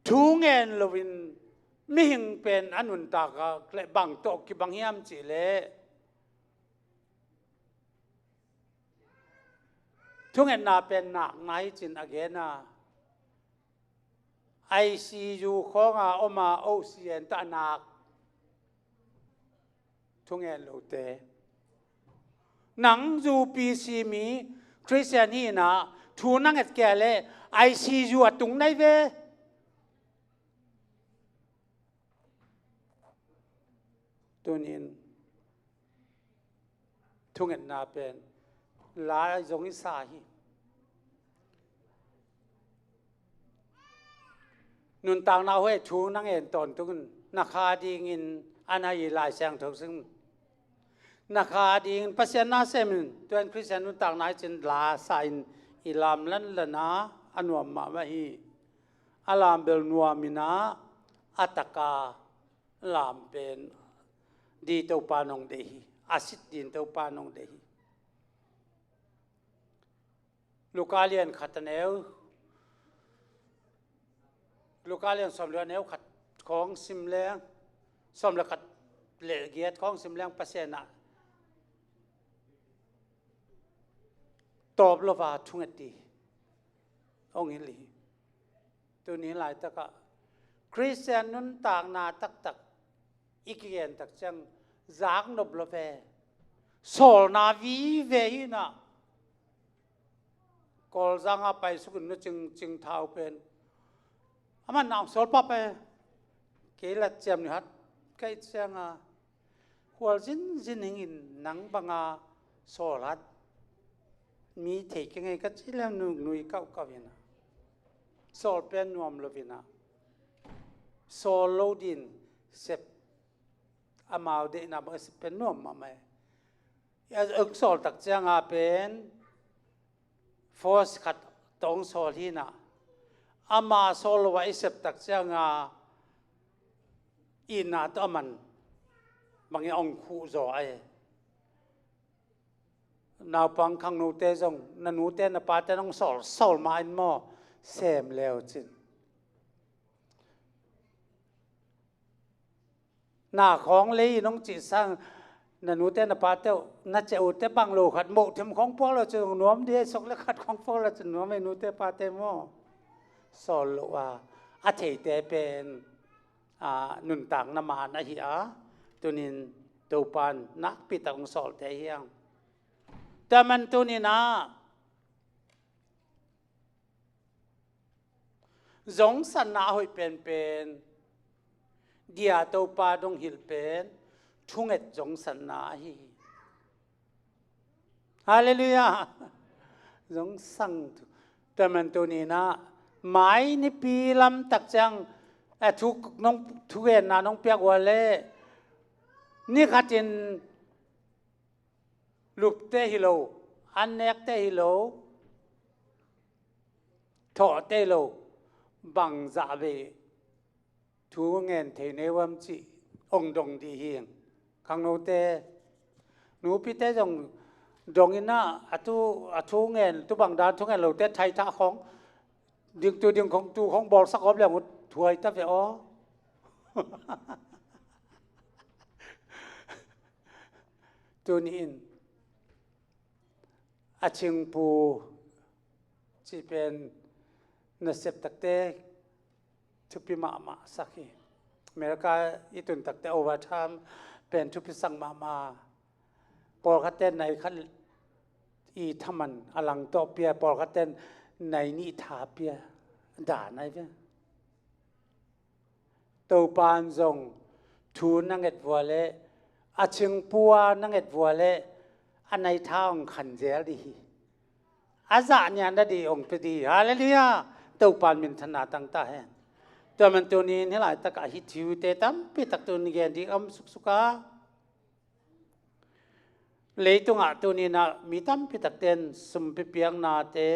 Thu ngen loin mihing pen a nuntak a le bang tawh kibang hiam cih leh, thungetna pen nakna hi cin a gen a, I C U khawnga om a, O C N tah nak thungen lote. Nang U P C mi Christian hi na, thu na nget kei leh I C U a tung nai ve. Tunin thungetna pen lai zong i sa hi. Nuntakna huai thu na ngen tawntung in na kha dingin a na i Lai Siangtho sung. Na kha dingin Pasian na sem in tuan Christian nuntakna i cin la sa in i lam lanlan a, a nuam mahmah hi. A lam bel nuam in a, a taka lam pen di Topa nong deih hi. A sit din Topa nong deih hi. Luka lian khat a neu, Luka lian sawm le a neu khat khawng sim leng, sawm le khat le giat khawng sim leng Pasian ah tawp lo va thunget hi. Hong hilh hi. Tuni laitakah Christian nuntakna taktak i kigen tak ciang zak nop lo ve. Sawlna vive hi na. Kawlzang a pai sukin nu cing, cing thau pen. Aman nang sawl pah pai. Kei lat ciam ni hat kai ciang a. Khual zinzin hingin nang banga sawl hat mi thei kei ngei ka ci lem nuknui kauhkauh ina. Sawl pen nuam lo ina. Sawl lo din sep amau deihna bang sep pen nuam mahmah e. Eng sawl tak cianga pen force khat tawh hong sawl hi na. Ama sawl lo a i sep tak cianga itna tawh aman bangin hong khuh zaw a hi. Naupang khangnote zong na nute na pate nong sawl sawl ma in maw sem leu cin. Na khawng lei nong cih sang na nute na pate uh na ceh ute bang lo khat moh them khawng puak lo cin nuam di sok le khat khawng puak lo cin nuam ei nute pate maw. Sawl lo a a theite pen a nuntakna man ahi a tunin Topan nakpi tak hong sawlte hiang. Tua man tunin a zongsanna a hoih penpen dia Topa dong hilh pen thunget zongsanna ahi hi. Halleluiah. Zongsang tu. Tua man tuninah mai nipi lamtak ciang a thu nong thugenna nong piak ua le ni khatin lupte hi lo, an nekte hi lo, thawhte hi lo, bang zahvei thu ngen thei nei uam cih ong dong dih hi. Khangnote nupite zong dong inah a thu a thu ngen tu bang dan thu ngen lote thaithah khawng ding tu ding khawng tu khawng bawlsak awp leng uh thuai ta ve aw. Tuni in a cingpu cih pen nasep takte thupi mahmah sak hi. America i tun takte overtime pen thupi sak mahmah. Pawlkhatte nai khat i thaman a langtawh pia, pawlkhatte nai nih tha pia dan ai ve. Topan zong thu na nget vua le a cingpua na nget vua le a nai tha ong khan zel dih hi. A zah nia na dih ong pe dih hi. Halleluiah. Topan minthanna tang ta hen. Tua man tunin hi laitakah hi thiute tampi tak tunin gen dih om suksuk a. Leitungah tuninah mi tampi takten sumpi piaknate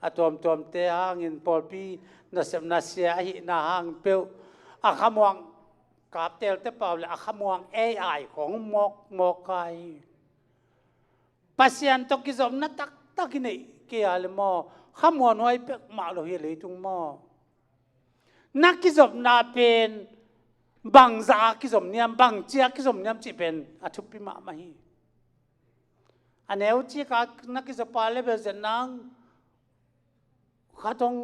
a tuamtuamte hangin pawlpi nasepna sia ahihna hang peuh a khamuang kaptelte pau le a khamuang A I khong mawk mawk kai. Pasian tawh kizopna taktak i neih kei a le maw khamuan huai pek mah lo hi leitung maw. Na kizopna pen bangzah a kizom niam, bangci a kizom niam cih pen a thupi mahmah hi. A neu cik a na kizop a le bel zen nang khat hong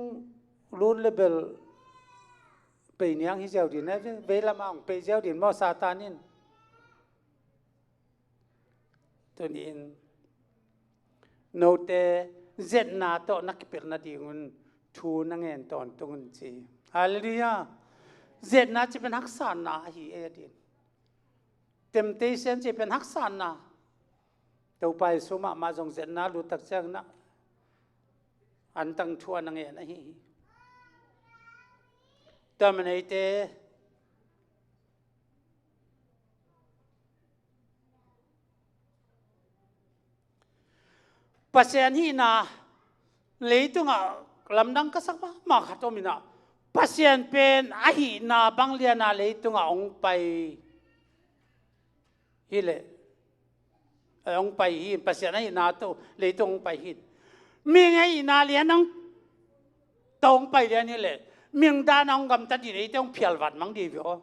lut le bel pei niang hi ziau din, vei lam a hong pei ziau din maw Satan in. Tuni-in note zetna tawh na kipelh nadingun thu na ngen tawntung un ci. Halleluiah. Zetna cih pen haksatna ahi ei a din. Temptation cih pen haksatna. Topa Jesu mahmah zong zetna lut tak ciangin a antang thu a na ngen ahi hi. Tua man eite Pasian hihna leitungah lamdang ka sak mahmah khat om in ah, Pasian pen a hihna bang lian a leitungah hong pai hi leh, eh, hong pai hi, Pasian a hihna tawh leitung hong pai hi. Mihing a hihna lian hong tawh hong pai lian hi leh, mihing dan a hong gamtat ding, eite hong phialvat mang ding hi aw.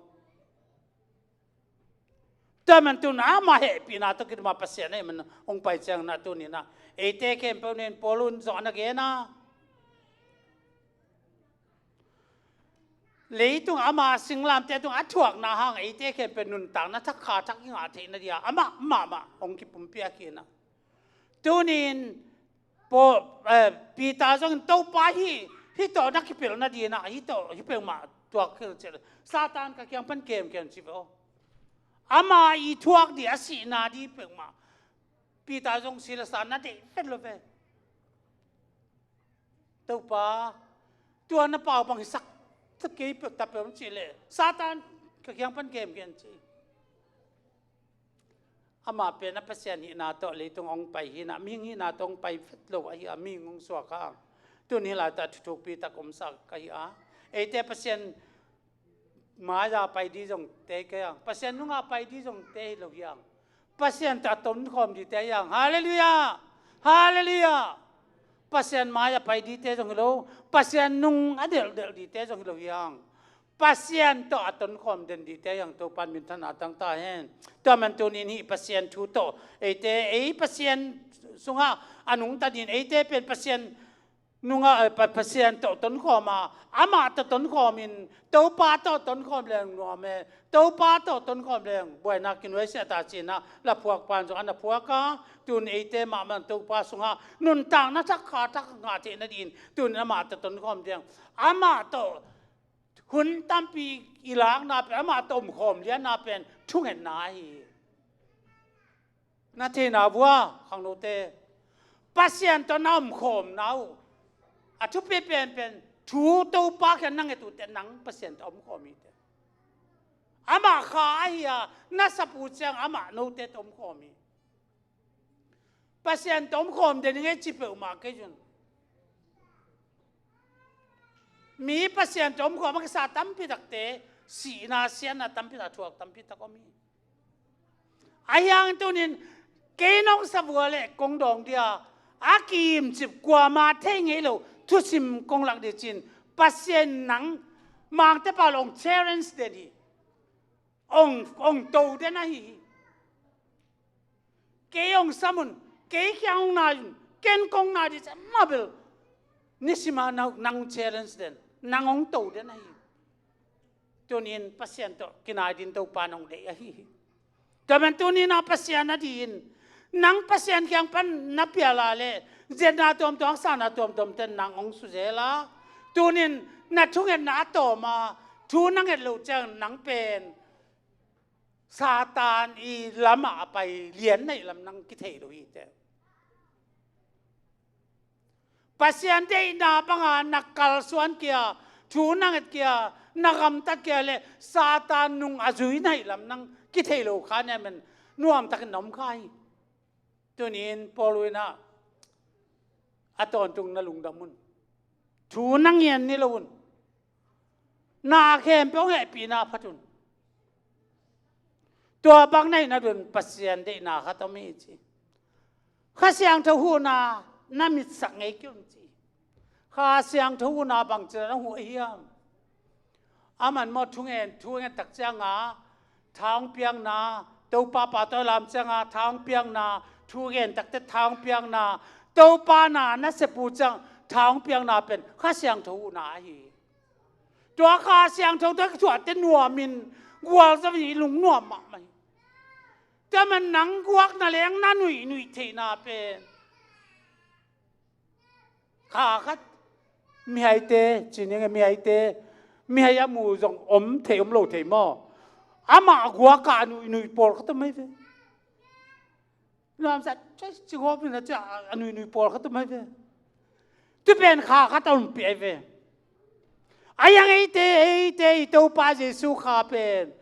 Tua man tun ama hehpihna tawh kidima Pasian a hih man hong pai ciangin ah tuni-in ah eite khempeuh nen Paul in zong a na gen a, leitung ama singlamteh tung a thuakna hang eite khempeuh nuntakna thak kha thak i ngah theihna dia amah mahmah hong kipumpiak hi in ah. Tuni-in Paul, eh, Peter zong in Topa hi, hih tawh na kipelh nading in ah, hih tawh, hih peuhmah tuak khel cih leh Satan ka kiang pan kemkem ci ve aw. Ama i thuak ding a sihna ding peuhmah Peter zong Silas a na deih vet lo ve. Topa, tua na pau bang hisak ta kei peuh ta peuh cih leh Satan ka kiang pan kemkem ci. Amah pen a Pasian hihna tawh leitung hong pai hi in ah, mihing hihna tawh hong pai vet lo ahi a, mihing hong suak a. Tun hih laitak thuthukpi tak omsak ka hi a. Eite Pasian mai-ah pai ding zong te kei a, Pasian nungah pai ding zong te hi lo hi hang. Pasian tawh a tonkhawm dingte hi hang. Halleluiah! Halleluiah! Pasian mai-ah pai dingte zong hi lo, Pasian nung a delhdelh dingte zong hi lo hi hang. Pasian tawh a tonkhawm den dingte hi hang. Topa in minthanna tang ta hen. Tua man tuni-in hih Pasian thu tawh eite, ei Pasian sungah a nungta ding, eite pen Pasian nungah, eh, Pa-, Pasian tawh tonkhawm a, amah tawh tonkhawm in, Topa tawh tonkhawm leng nuam e, Topa tawh tonkhawm leng buaina kinuaisiah ta ci-in ah laphuakpa in zong a na phuak a, tun eite mahmah Topa sungah nuntakna thak kha thak ngah theih nadingin tun amah tawh tonkhawm ding, amah tawh hun tampi i lakna pen, amah tawh omkhawm lianna pen thungetna ahi hi. Na theihna vua khangnote, Pasian tawh na omkhawmna uh a thupi penpen thu Topa kiang na nget uh teh nang Pasian tawh omkhawm hi teh. Amah kha ahi a, na sap uh ciang amah note tawh omkhawm hi. Pasian tawh omkhawm den ing ei ci peuhmah kei un. Mi Pasian tawh omkhawm a kisa tampi takte sihna siatna tampi tak, thuak tampi tak om hi. Ahi hangin tuni-in kei nong sa vua leh kong dawng dia, a kiimcip kuama thei ngei lo thusim kong lak ding ci-in Pasian nang mangte pau lo hong challenge den hi. Hong, hong to den ahi hi. Kei hong sam un, kei kiang hong nai un, ken kong nai ding ci a, amah bel nisima nang, nang challenge den, nang hong to den ahi hi. Tuni-in Pasian tawh kinai ding Topa in hong deih ahi hi. Tua man tuni-in ah Pasian a dingin nang Pasian kiang pan na pial a leh zetna tuamtuam, haksatna tuamtuam ten nang hong suzel a, tuni-in na thungetna a tawm a, thu na nget loh ciang nang pen Satan i lamah a pai lian na hih lam nang kithei lo hi teh. Pasian deihna banga na kalsuan kia, thu na nget kia, na gamtat kia leh Satan nung a zui na hih lam nang kithei lo kha nia, men nuamtakin na om kha hi. Tuni-in Paul in ah a tawntung na lungdam un. Thu na ngen ni lo un. Na khempeuh hong hehpihna phat un. Tua bang na hihna ding un Pasian deihna khat om hi ci. Kha Siangtho huhna na mitsak ngei kei un ci. Kha Siangtho huhna bangci na huh ahi hiam? Aman maw thungen, thungen tak cianga tha hong piakna, Topa pa tawi lam cianga tha hong piakna, thugen takte tha hong piakna, Topa na na sep uh ciang tha hong piakna pen Kha Siangtho huhna ahi. Tua Kha Siangtho tua kithuahte nuamin gualzawin i lungnuam mahmah hi. Tua man nang guakna leng na nuihnuih theihna pen kha khat mihaite, cining mihaite, mihai a mu zong om thei om lo thei maw? Amah guaka a nuihnuih pawl khat om ahi ve. Nuamsa cingawpin a cia a nuihnuih pawl khat om ahi ve. Tu pen kha khat a ompih ahi ve. A yang eite, eite i Topa Jesu Kha pen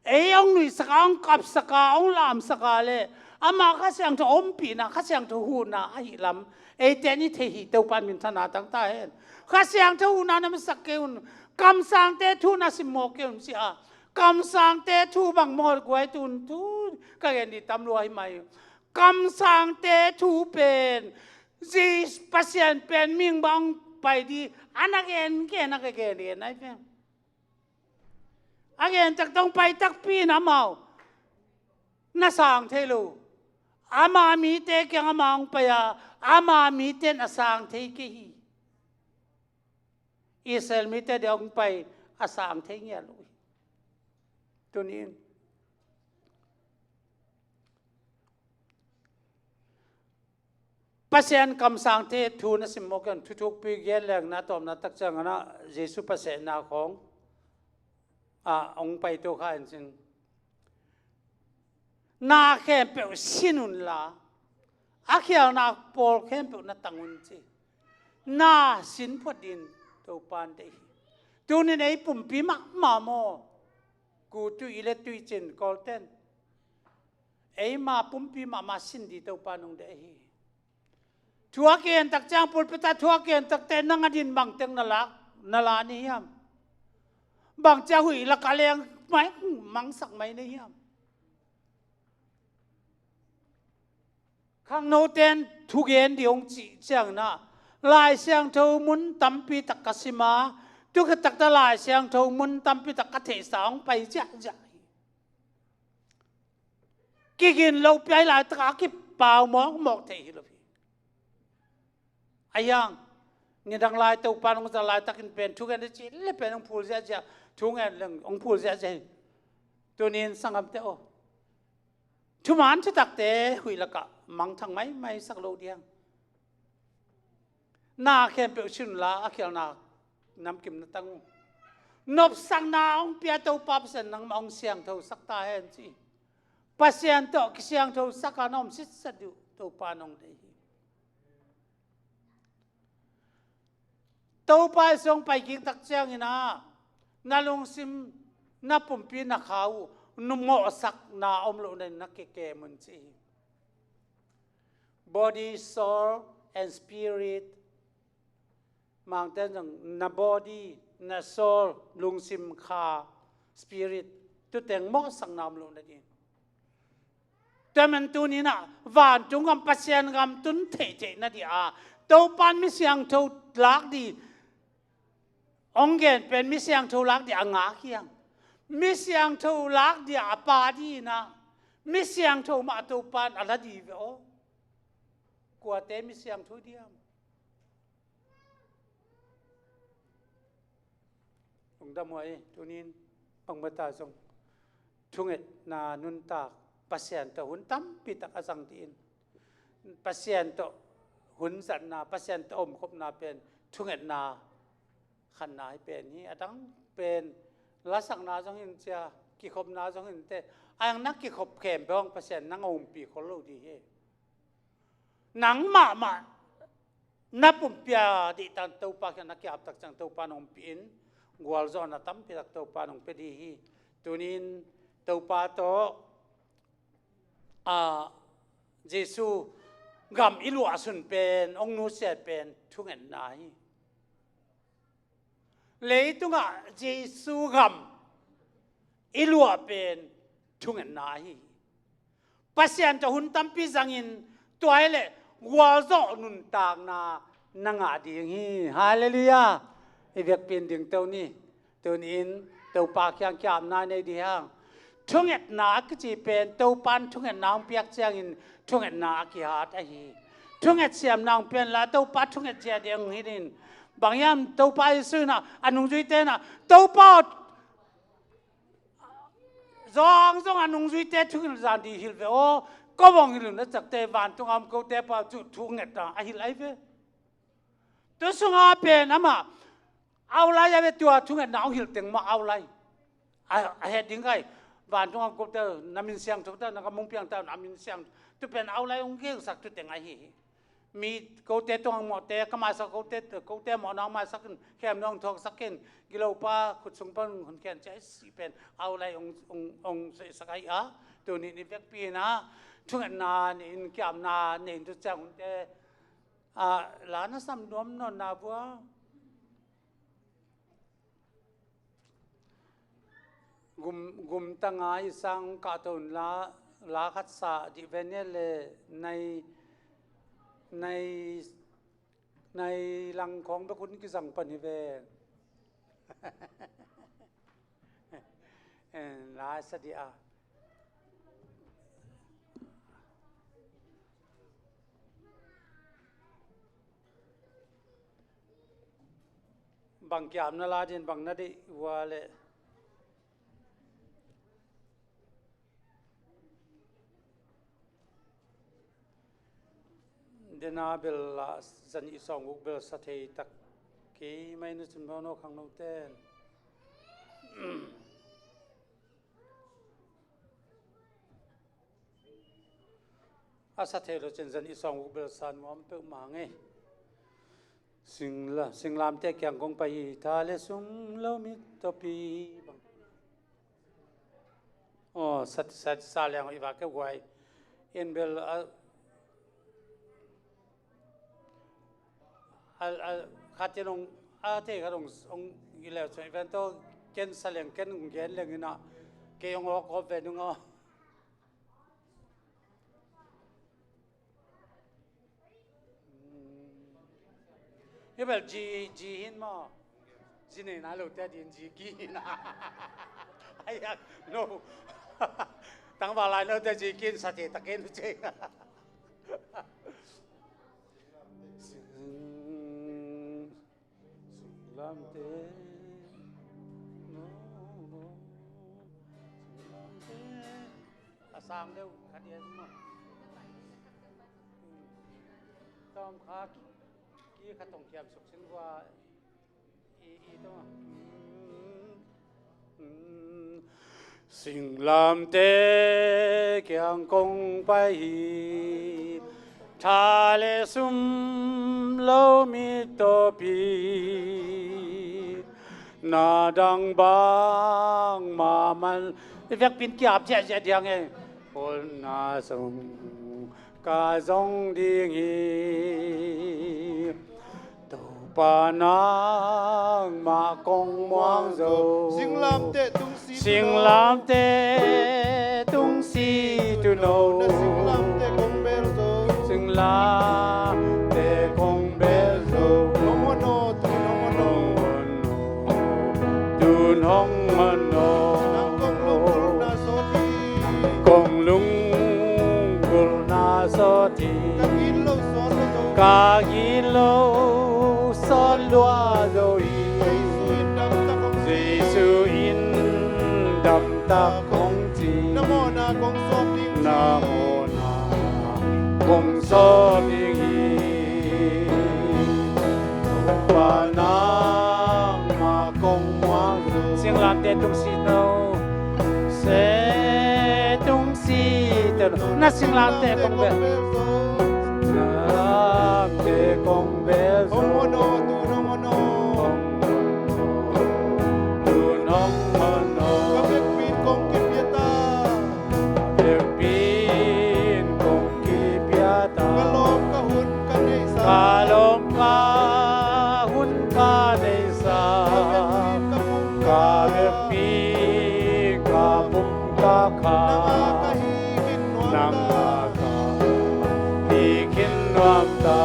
ei hong nuihsaka, hong kapsaka, hong lamsaka le amah Kha Siangtho ompihna, Kha Siangtho huhna ahi lam eite ni thei hi. Topa minthanna tangta hen. Kha Siangtho huhna na masak kei un. Kamsangte thu na simmawh kei un ci a. Kamsangte thu bang mawh guai tun thu ka gen di tam lua hi mai. Kamsangte thu pen Jes-, Pasian pen ming bang pai di a na gen gen a ka gen gen ai pen. A gen tak tong pai takpi in amau na sang thei lo. Ama mite kiang ama hong pai a, ama mite na sang thei kei hi. Israel mite dia hong pai a sang thei ngiat lo hi. Tunin Pasian kamsangte thu na simmawh kei un. Thuthukpi gen leng na tawpna tak ciangin ah Jesu Pasian na khawng ah hong paito kha in cin. Na khempeuh sin unla a khialna pawl khempeuh na tang un ci. Na sin phot din Topan deih hi. Tunin ei pumpi mahmah maw? Ku tui i le tui cin kawlten eima pumpi mahmah sin di Topa nong deih hi. Thu a kihen tak ciang pulpit ah thu a kihen takte nang a din bangteng na lak na la ni hiam? Bangcia huih lak a leng mai mangsak mai ni hiam? Khangnoten thugen di hong cih ciangin ah Lai Siangtho mun tampi tak ka sim a, tu khit takte Lai Siangtho mun tampi tak ka theihsa hong pai ziahziah hi. Kigin lo piai laitak a kipau mawkmawk thei hi lo hi. A hiang nidang lai Topa nong zat laitakin pen thungen a cih le pen hong phul ziahziah, thungen leng hong phul ziahziah hi. Tunin sanggamte aw, thuman thutakte huih lakah mangthang maimai sak lo diang. Na khempeuh sin unla a khialna namkim na tang uh. Nopsakna hong pia Topa Pasian nangmah hong siangthosak ta hen ci. Pasian tawh kisiangthosak a na om sitset uh Topa nong deih hi. Topa i song pai kik tak ciangin ah na lungsim, na pumpi, na kha uh mawhsakna om loh na kikem un ci hi. Body, soul and spirit. Mangte zong na body, na soul, lungsim, kha, spirit, tuteng mawhsakna om loh na ding. Tua man tuninah vantung gam Pasian gam tun theihtheih na dih a, Topan mi siangtho lak dih hong gen pen mi siangtho lak dih a ngak hiang. Mi siangtho lak dih a pa dih inah mi siangtho mah Topan a la dih ve aw. Kuate mi siangtho diam? Lungdam huai, tunin bangmah ta zong thungetna nuntak Pasian tawh hun tampi tak a zang dih in, Pasian tawh hun zatna, Pasian tawh omkhopna pen thungetna khatna hi pen hi. A dang pen lasakna zong hin cia, kikhopna zong hin te, a yang na kikhop khempeuh hong Pasian nang a umpih khol lo dih hi. Nang mahmah na pumpi a dihtak Topa kiang na kiap tak ciang Topa nong ompih in, gualzawhna tampi tak Topa nong pia dih hi. Tunin Topa tawh a, Jesu gam i luahsun pen, hong nusiat pen thungetna hi. Leitungah Jesu gam i luah pen thungetna ahi hi. Pasian tawh hun tampi zangin tua hi leh gualzawh nuntakna na ngah ding hi. Halleluiah. I vekpi in dingto ni. Tunin Topa kiang kiamna nei ding hang. Thungetna a kici pen Topa in thungetna hong piak ciangin thungetna a kihat ahi hi. Thunget siamna hong pian la Topa thunget zia ding hong hilh in. Bang hiam Topa Jesu in ah a nungzuite in ah Topa aw, zong zong a nungzuite thunget zia ding hilh ve aw. Ko bang hilh un a cakte vantung a om kote pa cu thungetna a hilh ahi ve. Tu sunga pen amah aulai a ve tua thungetna hong hilh teng mah aulai. A, a het ding kai. Vantung a kote na min siangtho ta na ka mung piang ta na min siang. Tu pen aulai hong gelsak tu teng ahi hi. Mi kote tungah mawhte ka maisak kote, kote mawhna hong maisak in khem nong thawksak in gilopa khut sung pan hun khen cia si pen aulai hong, hong, hong seisak ahi a. Tuni ni vekpi in ah thungetna ni in kiamna ni in tu ciang hunte Ah, la na sam nuam nawn na vua. Gum, gum tanga i sang kahto in la, la khat sa dih ve nia le nai, nai, nai lang khawng bek hun kizang pan hi ve. Eh, la sa dih a. Bang kiam na la din bang na deih ua le. Dena bel la zan i sawng uk bel sa thei tak kei mai na cun bawno khang no ten. A sa thei lo cin zan i sawng uk bel sa nuam peuhmah ngei. Singla, singlamte kiang kong pai hi tha le sum lo mit topi bang. Aw, sa, sa, sa liang i va ke guai. In bel a, a, a, khat in ong, a te khat ong, ong i leu chun i ven to ken sa liang ken ong gen liang ina kei ong awk awk ve nung aw. Hi bel ji, ji hin maw? Ji nei nai lo te din ji ki hin. Ai ya, no. Tangval lai no te ji ki hin sa te takin ce. Singlamte, no, no. Singlamte. A sang deuh khat i a zin maw? Tawm kha ki, ki khat tong kiam suk sin vua i, i tawm a. Singlamte kiang kong pai hi. Tha le sum lo mi topi na dang bang ma man. I vekpin kiap ziahziah diang e. Honna sung ka zong ding hi. Topa nangmah kong muang zo. Singlamte tungsi tuno. Singlamte tungsi tuno. Na singlamte kong bel zo. Singlamte kong bel zo. Hong hon o, tun hong hon o. Tun hong hon o. Nang kong lunggulhna sawt hi. Kong lunggulhna sawt hi. Ka gitloh sawt lua zo. Ka gitloh sawt lua zo hi. Jesu in damtak hong ci. Jesu in damtak hong ci. Na mawhna kong sawp ding. Na mawhna kong sawp ding hi. Topa nangmah kong muang zo. Singlamte tungsi no. Se tungsi no. Na singlamte kong bel. Singlamte kong bel zo. Hong hon o, tun hong hon o. Tun hong hon o. Ka vekpin kong kipia ta. Vekpin kong kipia ta. Ka lawm ka hun ka neihsa. Ka lawm ka hun ka neihsa. Ka vekpi ka pum ka kha. Nang a ka hi khin nuam ta. Nang a ka hi khin nuam ta.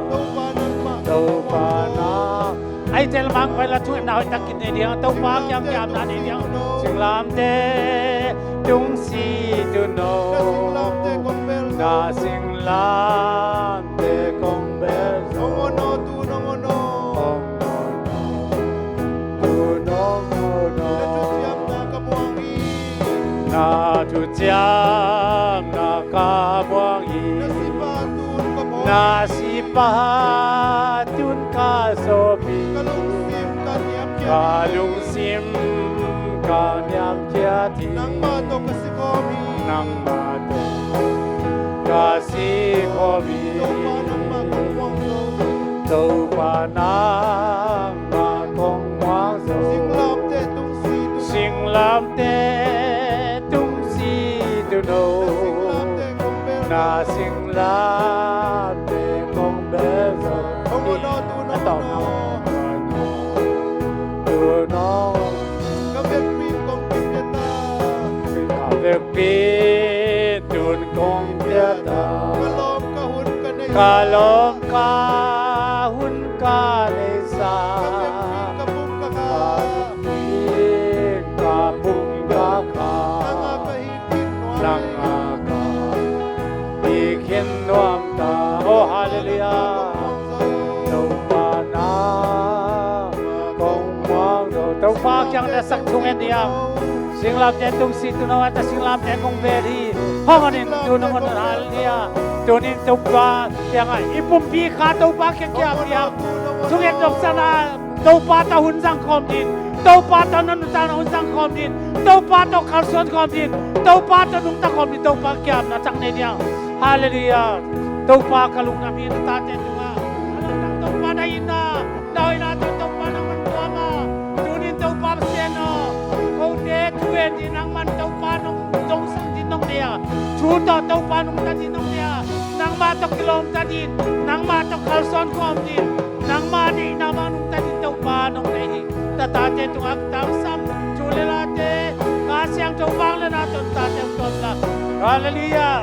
Topa nangmah. Topa nang Ai tel mang pai la thungetna hoih takin nei ding, Topa kiang kiamna nei ding. Singlamteh tungsi tuuno, na singlamteh kong bel zo. Hong on aw, tu-in hong on aw. Hong on aw, tu-in hong on aw. Na thuciamna ka muang hi. Na sipa tu-in ka sawp hi. Ka lungsim ka niamkhiat hi. Nangmah tawh ka si khawm hi. Nangmah tawh ka si khawm hi. Topa nangmah kong muang zo. Topa nangmah kong muang zo. Singlamteh tungsi tuuno. Singlamteh tungsi tuuno. Na singlamteh kong bel zo. Na singlamteh kong bel zo. Hong on aw, tu-in hong on aw. Tu-in hong on aw. Ka vekpi-in kong kipia ta. Ka vekpi-in tu-in kong kipia ta. Ka lawm ka hun ka nei. Ka lawm ka hun ka neihsa. Ka vekpi-in ka pum ka kha. Ka vekpi-in ka pum ka kha. Nang a ka hi khin nuam. Nang a ka hi khin nuam ta. Oh, hallelujah. Topa nangmah kong muang zo. Topa kiang na sak thungen ding. Singlamteh tungsi tuuno, a ta singlamteh kong bel hi. Hong on in, tu-in hong on in, hallelujah. Tuni-in Topa kiangah i pumpi kha Topa kiang kiam ding. Thunget nopsakna Topa tawh hun zang khawm ding. Topa tawh na nuntakna hun zang khawm ding. Topa tawh kalsuan khawm ding. Topa tawh nungta khawm ding. Topa kiamna thak nei ding. Hallelujah. Topa ka lungdam hi na tate tungah. A lamdang Topa na itna, na hoihna tawh Topa nangman tuam a. Tuni-in Topa Pasian aw, kote thu en ding nangman Topa nong, nong sang ding nong nei a. Thu tawh Topa nungta ding nong nei a. Nangmah tawh kilawmta ding, nangmah tawh kalsuan khawm ding, nangmah deihna bang nungta ding Topa nong nei hi. Na tate tungah tangsam, thu le late, Kha Siangtho vangliatna tawh na tate hong tuam ta. Hallelujah.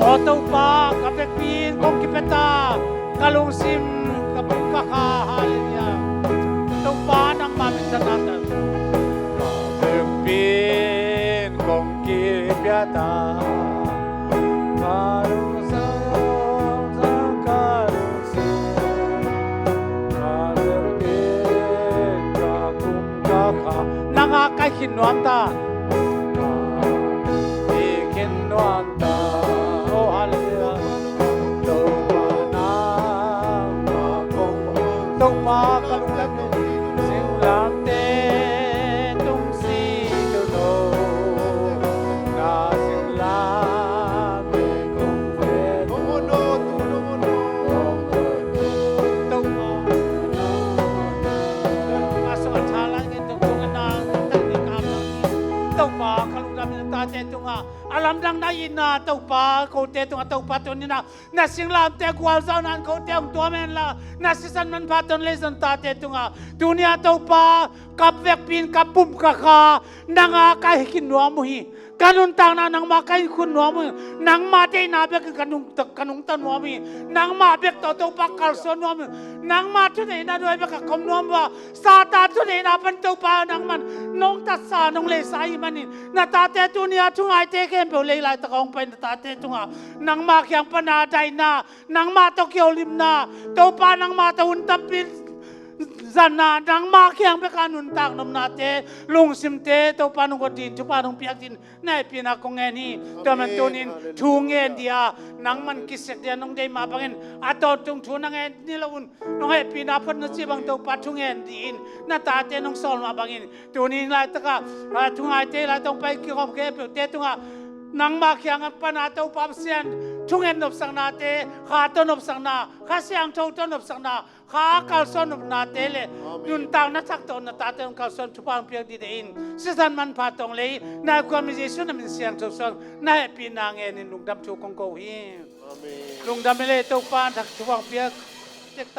Aw Topa, ka vekpi-in kong kipia ta, ka lungsim ka pum ka kha, hallelujah. Topa nangmah minthanna ta. Ka vekpi-in kong kipia ta, ka lungsim, ka lungsim, ka vekpi-in ka pum ka kha. Nang a ka hi khin nuam ta. Hi khin nuam ta. Oh, hallelujah. Topa nangmah kong, Topa ka lungdam hi. Singlamteh tungsi tuuno, na singlamteh kong bel. Topa, Topa, Topa, Topa ka lungdam hi na tate tungah. A lamdang na itna Topa, kote tungah Topa tuni-in ah na singlamteh gualzawhna in kote hong tuam hen la, na sisan manpha tawh na lei zong tate tungah. Tuni-ah Topa, ka vekpi-in ka pum ka kha, nang a ka hi khin nuam uh hi. Ka nuntakna nangmah ka hi khin nuam uh hi. Nangmah deihna bekin ka nungta, ka nungta nuam uh hi. Nangmah bek tawh Topa kalsuan nuam uh hi. Nangmah thuneihna nuai bek ka khom nuam uh a. Satan thuneihna pan Topa nangman nong tatsa, nong leisa ahih manin, na tate tuni-ah thungaite khempeuh lei laitak a hong pai na tate tungah nangmah kiang pana daihna, nangmah tawh kiholimna, Topa nangmah tawh hun tampi zanna, nangmah kiang bek a nuntak nopnate, lungsimte Topa nong guan ding thupha nong piak ding na hehpihna kong ngen hi. Tua man tunin thu ngen dia nangman kisek dia nong deih mah bangin a tawntung thu na ngen ni lo un, nong hehpihna phot na cih bang Topa thu ngen dih in na tate nong sawl mah bangin tunin laitakah, ah, thungaite laitak hong pai kikhawm khempeuhte tungah nangmah kiang pana Topa Pasian thu ngen nopsaknate, Kha tawh nopsakna, Kha Siangtho tawh nopsakna, Kha kalsuan nopnate le nuntakna thak tawh na tate hong kalsuan thupha hong piak dih dih in sisan manpha tawh hong lei na khuami Jesuh na min siangtho suang na hehpihna ngenin lungdam thu kong ko hi. Lungdam hi le Topa thak thupha hong piak.